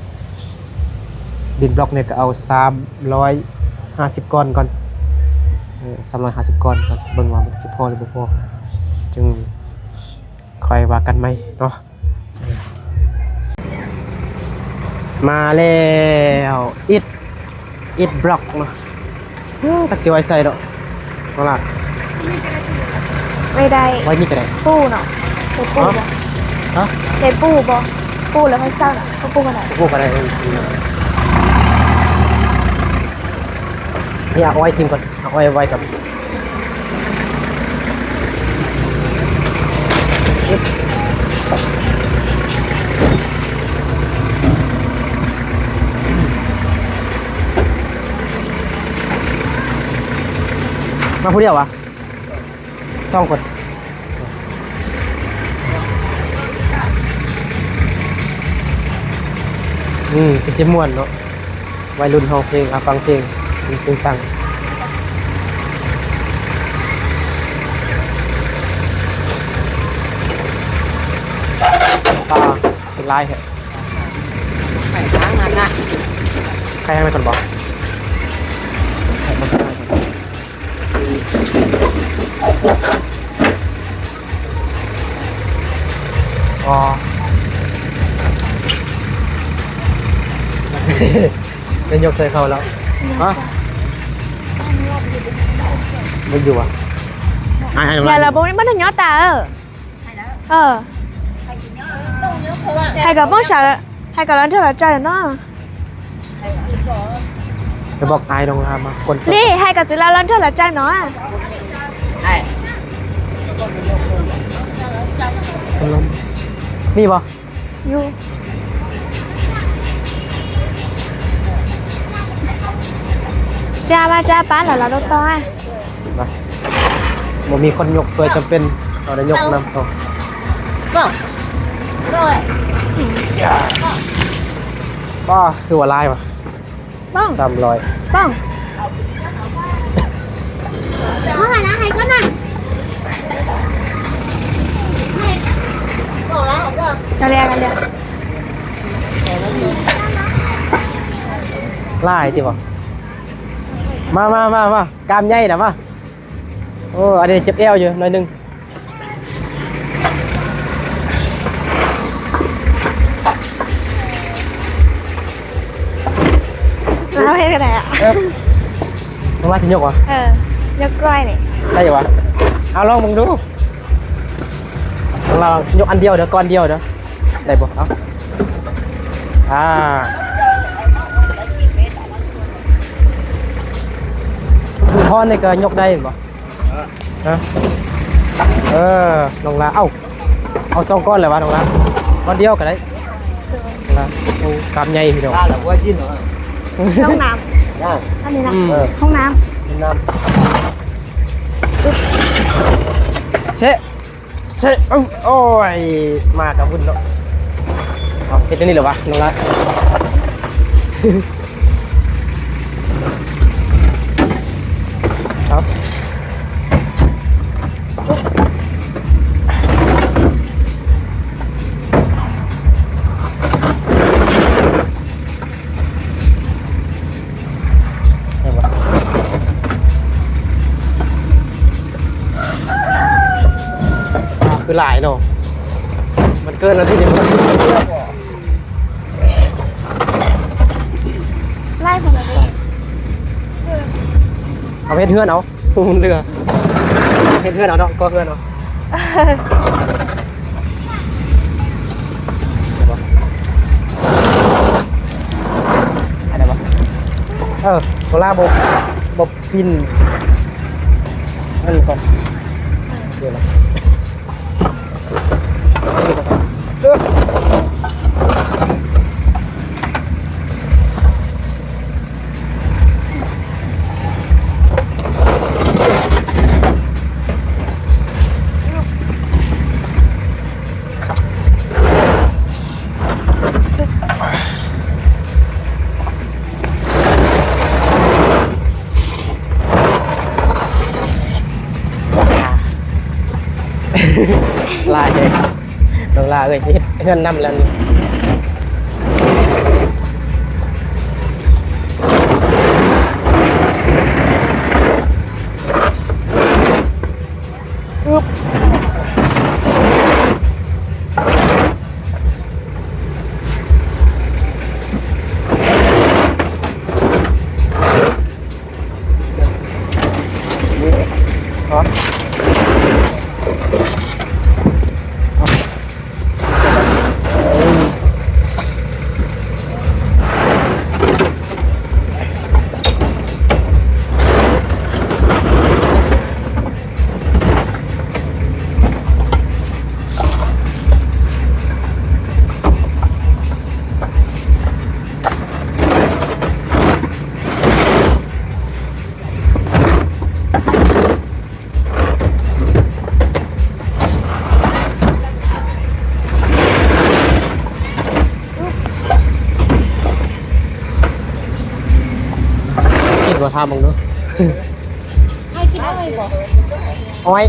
ດິນບລັອກນີ້ກໍເອົາສາມຮ້ອຍຫ້າສິບກ້ອນກ່ອນ ເອີ ສາມຮ້ອຍຫ້າສິບກ້ອນກ່ອນ ເບິ່ງວ່າມັນຊິພໍຫຼືບໍ່ພໍ ຈຶ່ງຄ່ອຍວ່າກັນໃໝ່ເນາະ ມາແລ້ວ ອິດ ອິດບລັອກເນາະ ເອີ ຈັກຊິໄວ້ໃສເນາະ ເອົາລະ ໄວ້ໄດ້ ໄວ້ນີ້ກໍໄດ້ ປູເນາະ ໄດ້ປູບໍ່ ຮະ ຮະ ໄດ້ປູບໍ່ ປູແລ້ວຄ່ອຍເຊົານະ ເອົາປູກໍໄດ້ ປູກໍໄດ້ ເອີ ນີ້ເອົາໄວ້ຖິ້ມກ່ອນ ເອົາໄວ້ ໄວ້ກັບ ມາຜູ້ດຽວຫວາ? ສອງຄົນ ອືມ ຄືຊິມ່ວນເນາະ ໄວລຸ້ນຮ້ອງເພງ ອ່າ ຟັງເພງ ຕຶງໆ ຕຶງໆ. ຫຼາຍແທ້. ໄຂ່ທາງນັ້ນນະ ໄຂ່ທາງນັ້ນກ່ອນບໍ? ອໍ ໄດ້ຍົກໃສ່ເຂົາແລ້ວ. ຮະ? ມັນຢູ່ຫວາ? ອ້າຍໆ ຢ່າລະ ບໍ່ມີມັນຍອດຕາ ເອີ. ເອີ ໃຫ້ກັບບ້ອງສາ ໃຫ້ກັບລອນເທີລະຈ່າຍເນາະ. ໄປບອກອ້າຍນ້ອງລາມາ ຄົນ ນີ້ໃຫ້ກັບຈິລາລອນເທີລະຈ່າຍເນາະ. ມີບໍ່? ຢູ່ ຈ້າ ມາຈ້າ ປ້າ ແລ້ວລາວຕໍ່. ມາ ບໍ່ມີຄົນຍົກຊ່ວຍ ຈຳເປັນເຮົາໄດ້ຍົກນຳເອົາ. ປ້າ ຄືວ່າຫຼາຍວະ. ປ້ອງ ສາມຮ້ອຍ ປ້ອງ ມາຫານາໃຫ້ກ່ອນນະ. ກະແລ ກະແລ ຫຼາຍຕິບໍ່? ມາ ມາ ມາ ມາ ກ້າມໃຫຍ່ນະ ມາ. ໂອ້ ອັນນີ້ເຈັບແອວຢູ່ໜ້ອຍໜຶ່ງ. ເອົາເຮັດກໍໄດ້ອະ. ເອີ ນ້ອງລາຊິຍົກຫວາ? ເອີ ຍົກຊ່ວຍນີ້ ໄດ້ຢູ່ຫວາ? ເອົາລອງເບິ່ງດູ. ນ້ອງລາຍົກອັນດຽວເດີ ກ້ອນດຽວເດີ. ໄດ້ບໍ່? ເອົາ ອ່າ ຮອນນີ້ກໍຍົກໄດ້ແມ່ນບໍ່? ຮະ? ເອີ ນ້ອງລາ ເອົາ ເອົາສອງກ້ອນແລ້ວຫວານ້ອງລາ? ກ້ອນດຽວກໍໄດ້ນ້ອງລາ. ໂອ້ ກ້າມໃຫຍ່ພີ່ນ້ອງ. ຫ້ອງນ້ຳ ອັນນີ້ນະ ອືມ ຫ້ອງນ້ຳ ຫ້ອງນ້ຳ. ເຊະ ເຊະ ໂອ້ຍ ມາກັບວຸ້ນເນາະ. ເອົາ ເຮັດຈັ່ງນີ້ເລີຍຫວານ້ອງລາ? ເອົາ ຄືຫຼາຍເນາະ ມັນເກີນແລ້ວທີ່ນີ້. ໄລ່ພຸ້ນລະເດີ ເອົາເຮັດເຮືອນເອົາ ເຫຼືອ ເຮັດເຮືອນເອົາເນາະ ກໍ່ເຮືອນເອົາ. ອັນໃດບໍ່? ເອີ ໂຕລາບໍ່ ບໍ່ປິ່ນ ນັ້ນກ່ອນ ເດີລະ. ຫຼາຍເດ້ ນ້ອງລາເອີຍ ເຮັດເຮືອນນຳແລ້ວນີ້. ອຶບ ນີ້ ຮະ ກິນບໍ່? ຖາມເບິ່ງດູ. ອ້າຍກິນອ້ອຍບໍ່? ອ້ອຍ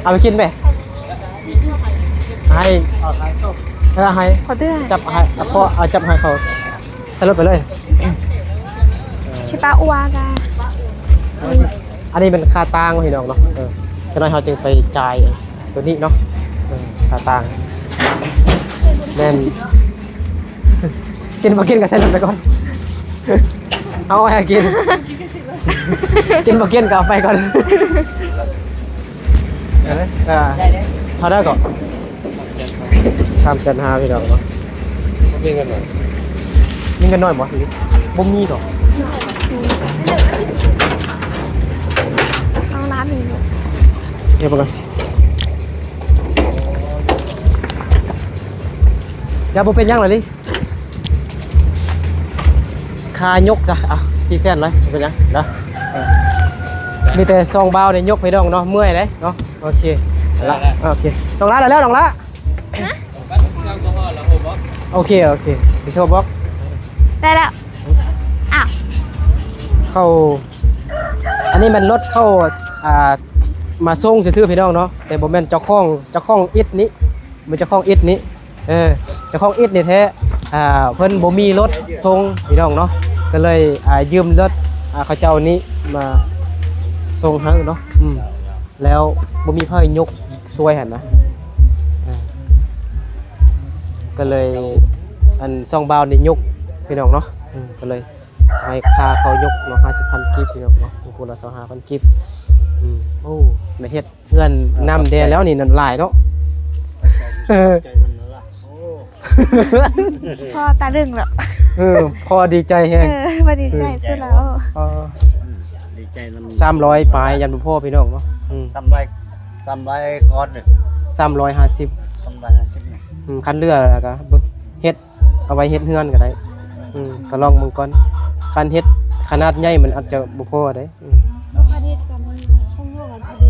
ເອົາໄປກິນແມະ. ອ້າຍ ເອົາຂາຍຕົກ ເອີ ໃຫ້ ຂໍເຕືອນ ຈັບໃຫ້ ເອົາ ເອົາຈັບໃຫ້ເຂົາໃສ່ລົດໄປເລີຍ ຊິປະອົວກະ ອັນນີ້ແມ່ນຄ່າຕ່າງພີ່ນ້ອງເນາະ ເອີ ຈັກໜ້ອຍເຮົາຈຶ່ງໄປຈ່າຍໂຕນີ້ເນາະ ເອີ ຄ່າຕ່າງ ແມ່ນ ກິນບໍ່ກິນກໍໃສ່ລົດໄປກ່ອນ ເອົາໃຫ້ກິນ ກິນບໍ່ກິນກໍເອົາໄປກ່ອນ ເອີ ເທົ່າໃດກໍ ສາມແສນຫ້າ ພີ່ນ້ອງເນາະ ມີເງິນໜ້ອຍ ມີເງິນໜ້ອຍບໍ່? ບໍ່ມີດອກ ເອົາລ້ານໜຶ່ງ ເຮັດບໍ່ກ່ອນ ຢ່າ ບໍ່ເປັນຫຍັງລະລິ ຄ່າຍົກຊະ ອ່ະ ສີ່ແສນເລີຍ ບໍ່ເປັນຫຍັງເນາະ ເອີ ມີແຕ່ສອງບ່າວນີ້ຍົກ ພີ່ນ້ອງເນາະ ເມື່ອຍເດ້ເນາະ ໂອເຄ ເອົາລະ ໂອເຄ ນ້ອງລາໄດ້ແລ້ວ ນ້ອງລາ ໂອເຄ ໂອເຄ ຊິໂທບອກ ໄດ້ແລ້ວ ອ້າວ ເຂົາ ອັນນີ້ແມ່ນລົດເຂົາ ອ່າ ມາສົ່ງຊື່ໆ ພີ່ນ້ອງເນາະ ແຕ່ບໍ່ແມ່ນເຈົ້າຂອງ ເຈົ້າຂອງອິດນີ້ ບໍ່ແມ່ນເຈົ້າຂອງອິດນີ້ ເອີ ເຈົ້າຂອງອິດນີ້ແທ້ ອ່າ ເພິ່ນບໍ່ມີລົດສົ່ງພີ່ນ້ອງເນາະ ກໍເລີຍ ອ່າ ຢືມລົດ ອ່າ ເຂົາເຈົ້ານີ້ມາສົ່ງໃຫ້ເນາະ ອືມ ແລ້ວບໍ່ມີໃຜຍົກຊ່ວຍຫັ້ນນະ ອ່າ ກໍເລີຍ ອັນສອງບ່າວນີ້ຍົກພີ່ນ້ອງເນາະ ອືມ ກໍເລີຍ ໃຫ້ຄ່າເຂົາຍົກເນາະ ຫ້າສິບພັນກີບພີ່ນ້ອງເນາະ ຜູ້ລະຊາວຫ້າພັນກີບ ອືມ ໂອ້ ໄດ້ເຮັດເຮືອນນຳແດ່ແລ້ວນີ້ ນັ້ນຫຼາຍເນາະ ໃຈມັນລະ ໂອ້ ພໍ່ຕາລຶງແລ້ວ ເອີ ພໍ່ດີໃຈແຮງ ເອີ ພໍ່ດີໃຈສຸດແລ້ວ ເອີ ດີໃຈນຳ ສາມຮ້ອຍປາຍ ຢ້ານບໍ່ພໍພີ່ນ້ອງເນາະ ອືມ ສາມຮ້ອຍ ສາມຮ້ອຍກ້ອນໜຶ່ງ ສາມຮ້ອຍຫ້າສິບ ສາມຮ້ອຍຫ້າສິບນີ້ ອືມ ຄັນເຫຼືອແລ້ວກໍເບິ່ງເຮັດ ເອົາໄວ້ເຮັດເຮືອນກໍໄດ້ ອືມ ກໍລອງເບິ່ງກ່ອນ ຄັນເຮັດຂະໜາດໃຫຍ່ມັນອາດຈະບໍ່ພໍເດ້ ອືມ ເຮົາເຮັດສາມຮ້ອຍ ຂອງນ້ອງມັນພໍດີ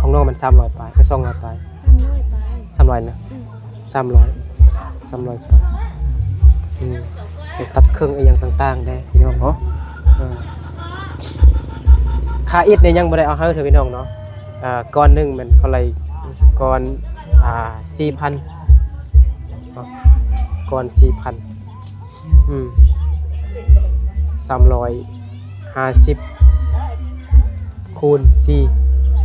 ຂອງນ້ອງມັນສາມຮ້ອຍປາຍ ກໍສອງຮ້ອຍປາຍ ສາມຮ້ອຍປາຍ ສາມຮ້ອຍນະ ອືມ ສາມຮ້ອຍ ສາມຮ້ອຍປາຍ ອືມ ໄປຕັດເຄິ່ງອີ່ຫຍັງຕ່າງໆ ແດ່ພີ່ນ້ອງເນາະ ເອີ ຄ່າອິດນີ້ຍັງບໍ່ໄດ້ເອົາໃຫ້ເທື່ອພີ່ນ້ອງເນາະ ອ່າ ກ້ອນໜຶ່ງແມ່ນເທົ່າໃດ ກ້ອນ ອ່າ ສີ່ພັນເນາະ ກ້ອນສີ່ພັນ ອືມ ສາມຮ້ອຍຫ້າສິບ ຄູນສີ່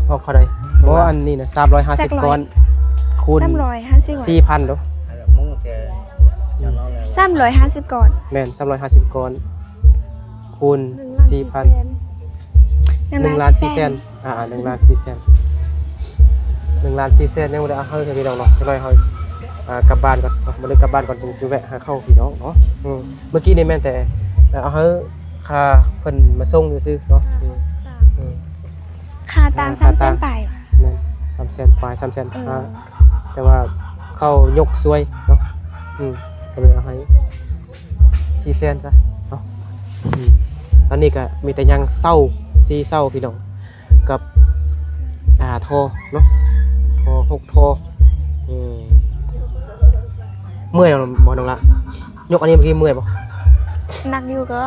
ອອກເທົ່າໃດ? ບໍ່ ອັນນີ້ນະ ສາມຮ້ອຍຫ້າສິບກ້ອນ ຄູນ ສາມຮ້ອຍຫ້າສິບ ສີ່ພັນໂດ ສາມຮ້ອຍຫ້າສິບກ້ອນ ແມ່ນ ສາມຮ້ອຍຫ້າສິບກ້ອນ ຄູນສີ່ພັນ ໜຶ່ງລ້ານສີ່ແສນ ໜຶ່ງລ້ານສີ່ແສນ ອ່າ ໜຶ່ງລ້ານສີ່ແສນ ໜຶ່ງລ້ານສີ່ແສນ ຍັງບໍ່ໄດ້ເອົາໃຫ້ເທື່ອພີ່ນ້ອງເນາະ ຈັກໜ້ອຍເຮົາ ອ່າ ກັບບ້ານກ່ອນເນາະ ມື້ນີ້ກັບບ້ານກ່ອນ ຈຶ່ງຈະແວະຫາເຂົາພີ່ນ້ອງເນາະ ອືມ ມື້ກີ້ນີ້ແມ່ນແຕ່ ເອີ ເອົາໃຫ້ຄ່າເພິ່ນມາສົ່ງຊື່ໆເນາະ ອືມ ອືມ ຄ່າຕ່າງ ອ່າ ສາມແສນປາຍ ແມ່ນ ສາມແສນປາຍ ສາມແສນຫ້າ ເອີ ແຕ່ວ່າເຂົາຍົກຊ່ວຍເນາະ ອືມ ກໍເລີຍເອົາໃຫ້ສີ່ແສນຊະເນາະ ອືມ ຕອນນີ້ກໍມີແຕ່ຍັງເສົາ ສີ່ເສົາພີ່ນ້ອງ ກັບ ອ່າ ທໍ່ເນາະ ທໍ່ ຫົກທໍ່ ເອີ ເມື່ອຍບໍ່ນ້ອງລະ? ຍົກອັນນີ້ເມື່ອກີ້ເມື່ອຍບໍ່? ໜັກຢູ່ກໍ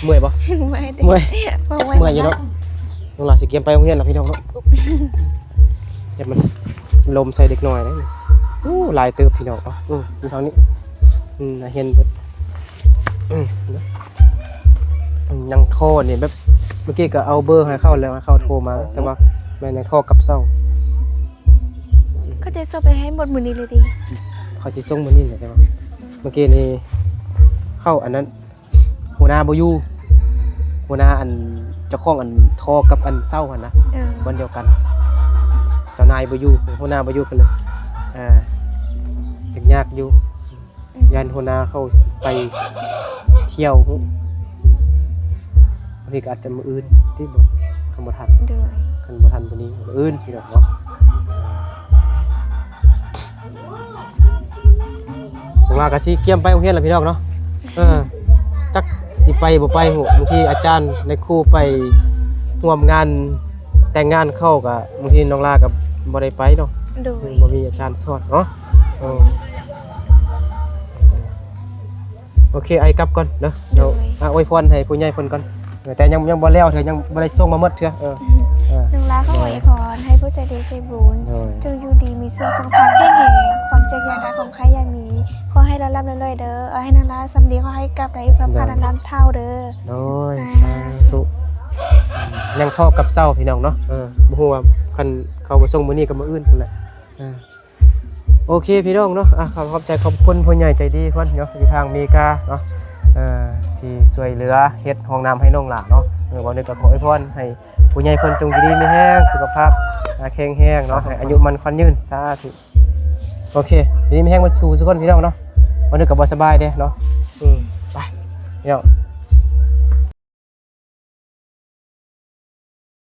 ເມື່ອຍບໍ່? ເມື່ອຍເດ້ ເມື່ອຍ ບໍ່ເມື່ອຍຢູ່ເນາະ ນ້ອງລາຊິກຽມໄປໂຮງຮຽນລະພີ່ນ້ອງເນາະ ຢ່າມັນລົມໃສ່ເດັກນ້ອຍເດ້ ໂອ້ ຫຼາຍເຕີບພີ່ນ້ອງເນາະ ອື ຢູ່ທາງນີ້ ອື ເຫັນເບິດ ອື ຍັງທໍ່ນີ້ແບບ ເມື່ອກີ້ກໍເອົາເບີໃຫ້ເຂົາແລ້ວ ໃຫ້ເຂົາໂທມາ ແຕ່ວ່າແມ່ນຍັງທໍ່ກັບເສົາ ເຂົາຈະສົ່ງໄປໃຫ້ໝົດມື້ນີ້ເລີຍຕິ? ເຂົາຊິສົ່ງມື້ນີ້ແຫຼະ ແຕ່ວ່າເມື່ອກີ້ນີ້ເຂົາອັນນັ້ນ ຫົວໜ້າບໍ່ຢູ່ ຫົວໜ້າອັນ ເຈົ້າຂອງອັນທໍ່ກັບອັນເສົາຫັ້ນນະ ເອີ ບ່ອນດຽວກັນ ເຈົ້ານາຍບໍ່ຢູ່ ຫົວໜ້າບໍ່ຢູ່ ກໍເລີຍ ອ່າ ຍາກຢູ່ ອືມ ຢ້ານຫົວໜ້າເຂົາໄປທ່ຽວ ອືມ ບາງທີກໍອາດຈະມື້ອື່ນຕິ ຄັນບໍ່ທັນ ໂດຍ ຄັນບໍ່ທັນມື້ນີ້ ມື້ອື່ນ ພີ່ນ້ອງເນາະ. ນ້ອງລາກໍຊິກຽມໄປໂຮງຮຽນແລ້ວພີ່ນ້ອງເນາະ ເອີ ຈັກຊິໄປບໍ່ໄປ ບາງທີອາຈານນາຍຄູໄປຮ່ວມງານແຕ່ງງານເຂົາ ກໍບາງທີນ້ອງລາກໍບໍ່ໄດ້ໄປເນາະ ໂດຍ ອືມ ບໍ່ມີອາຈານສອນເນາະ ເອີ ໂອເຄ ອ້າຍກັບກ່ອນເນາະ ໂດຍ ດຽວ ອາ ອວຍພອນໃຫ້ຜູ້ໃຫຍ່ເພິ່ນກ່ອນ ເອີ ແຕ່ຍັງ ຍັງບໍ່ແລ້ວເທື່ອ ຍັງບໍ່ໄດ້ສົ່ງມາໝົດເທື່ອ ເອີ ອືມ ເອີ ນ້ອງລາຂໍອວຍພອນໃຫ້ຜູ້ໃຈດີໃຈບຸນ ໂດຍ ຈົ່ງຢູ່ດີມີສຸກ ສຸຂະພາບແຂງແຮງ ຄວາມເຈັບຢ່າໄດ້ ຄວາມໄຂ້ຢ່າມີ ໃຫ້ລ່ຳໆລວຍໆເດີ ເອີ ໃຫ້ນ້ອງລາວສຳດີ ຂໍໃຫ້ກັບໄດ້ຢູ່ກັບ ໂດຍ ພາລານຳເທົ່າເດີ. ໂດຍ ສາທຸ ສາທຸ. ຍັງທໍກັບເຊົາພີ່ນ້ອງເນາະ ເອີ ບໍ່ຮູ້ວ່າຄັນເຂົາບໍ່ສົ່ງມື້ນີ້ກໍມື້ອື່ນພຸ້ນແຫຼະ ເອີ. ໂອເຄພີ່ນ້ອງເນາະ ອ່າ ຂໍຂອບໃຈຂອບຄຸນຜູ້ໃຫຍ່ໃຈດີເພິ່ນເນາະ ຢູ່ທາງອາເມລິກາເນາະ ເອີ ທີ່ຊ່ວຍເຫຼືອເຮັດຫ້ອງນ້ຳໃຫ້ນ້ອງຫຼ້າເນາະ ເອີ ເວົ້ານີ້ກໍຂໍອວຍພອນໃຫ້ຜູ້ໃຫຍ່ເພິ່ນຈົ່ງຢູ່ດີມີແຮງ ສຸຂະພາບ ອ່າ ແຂງແຮງເນາະ ໃຫ້ອາຍຸໝັ້ນຂວັນຍືນ ສາທຸ. ໂອເຄ ຢູ່ດີມີແຮງໝົດສູ່ທຸກຄົນພີ່ນ້ອງເນາະ ເວົ້ານີ້ກໍບໍ່ສະບາຍເດ້ເນາະ ອືມ ໄປພີ່ນ້ອງ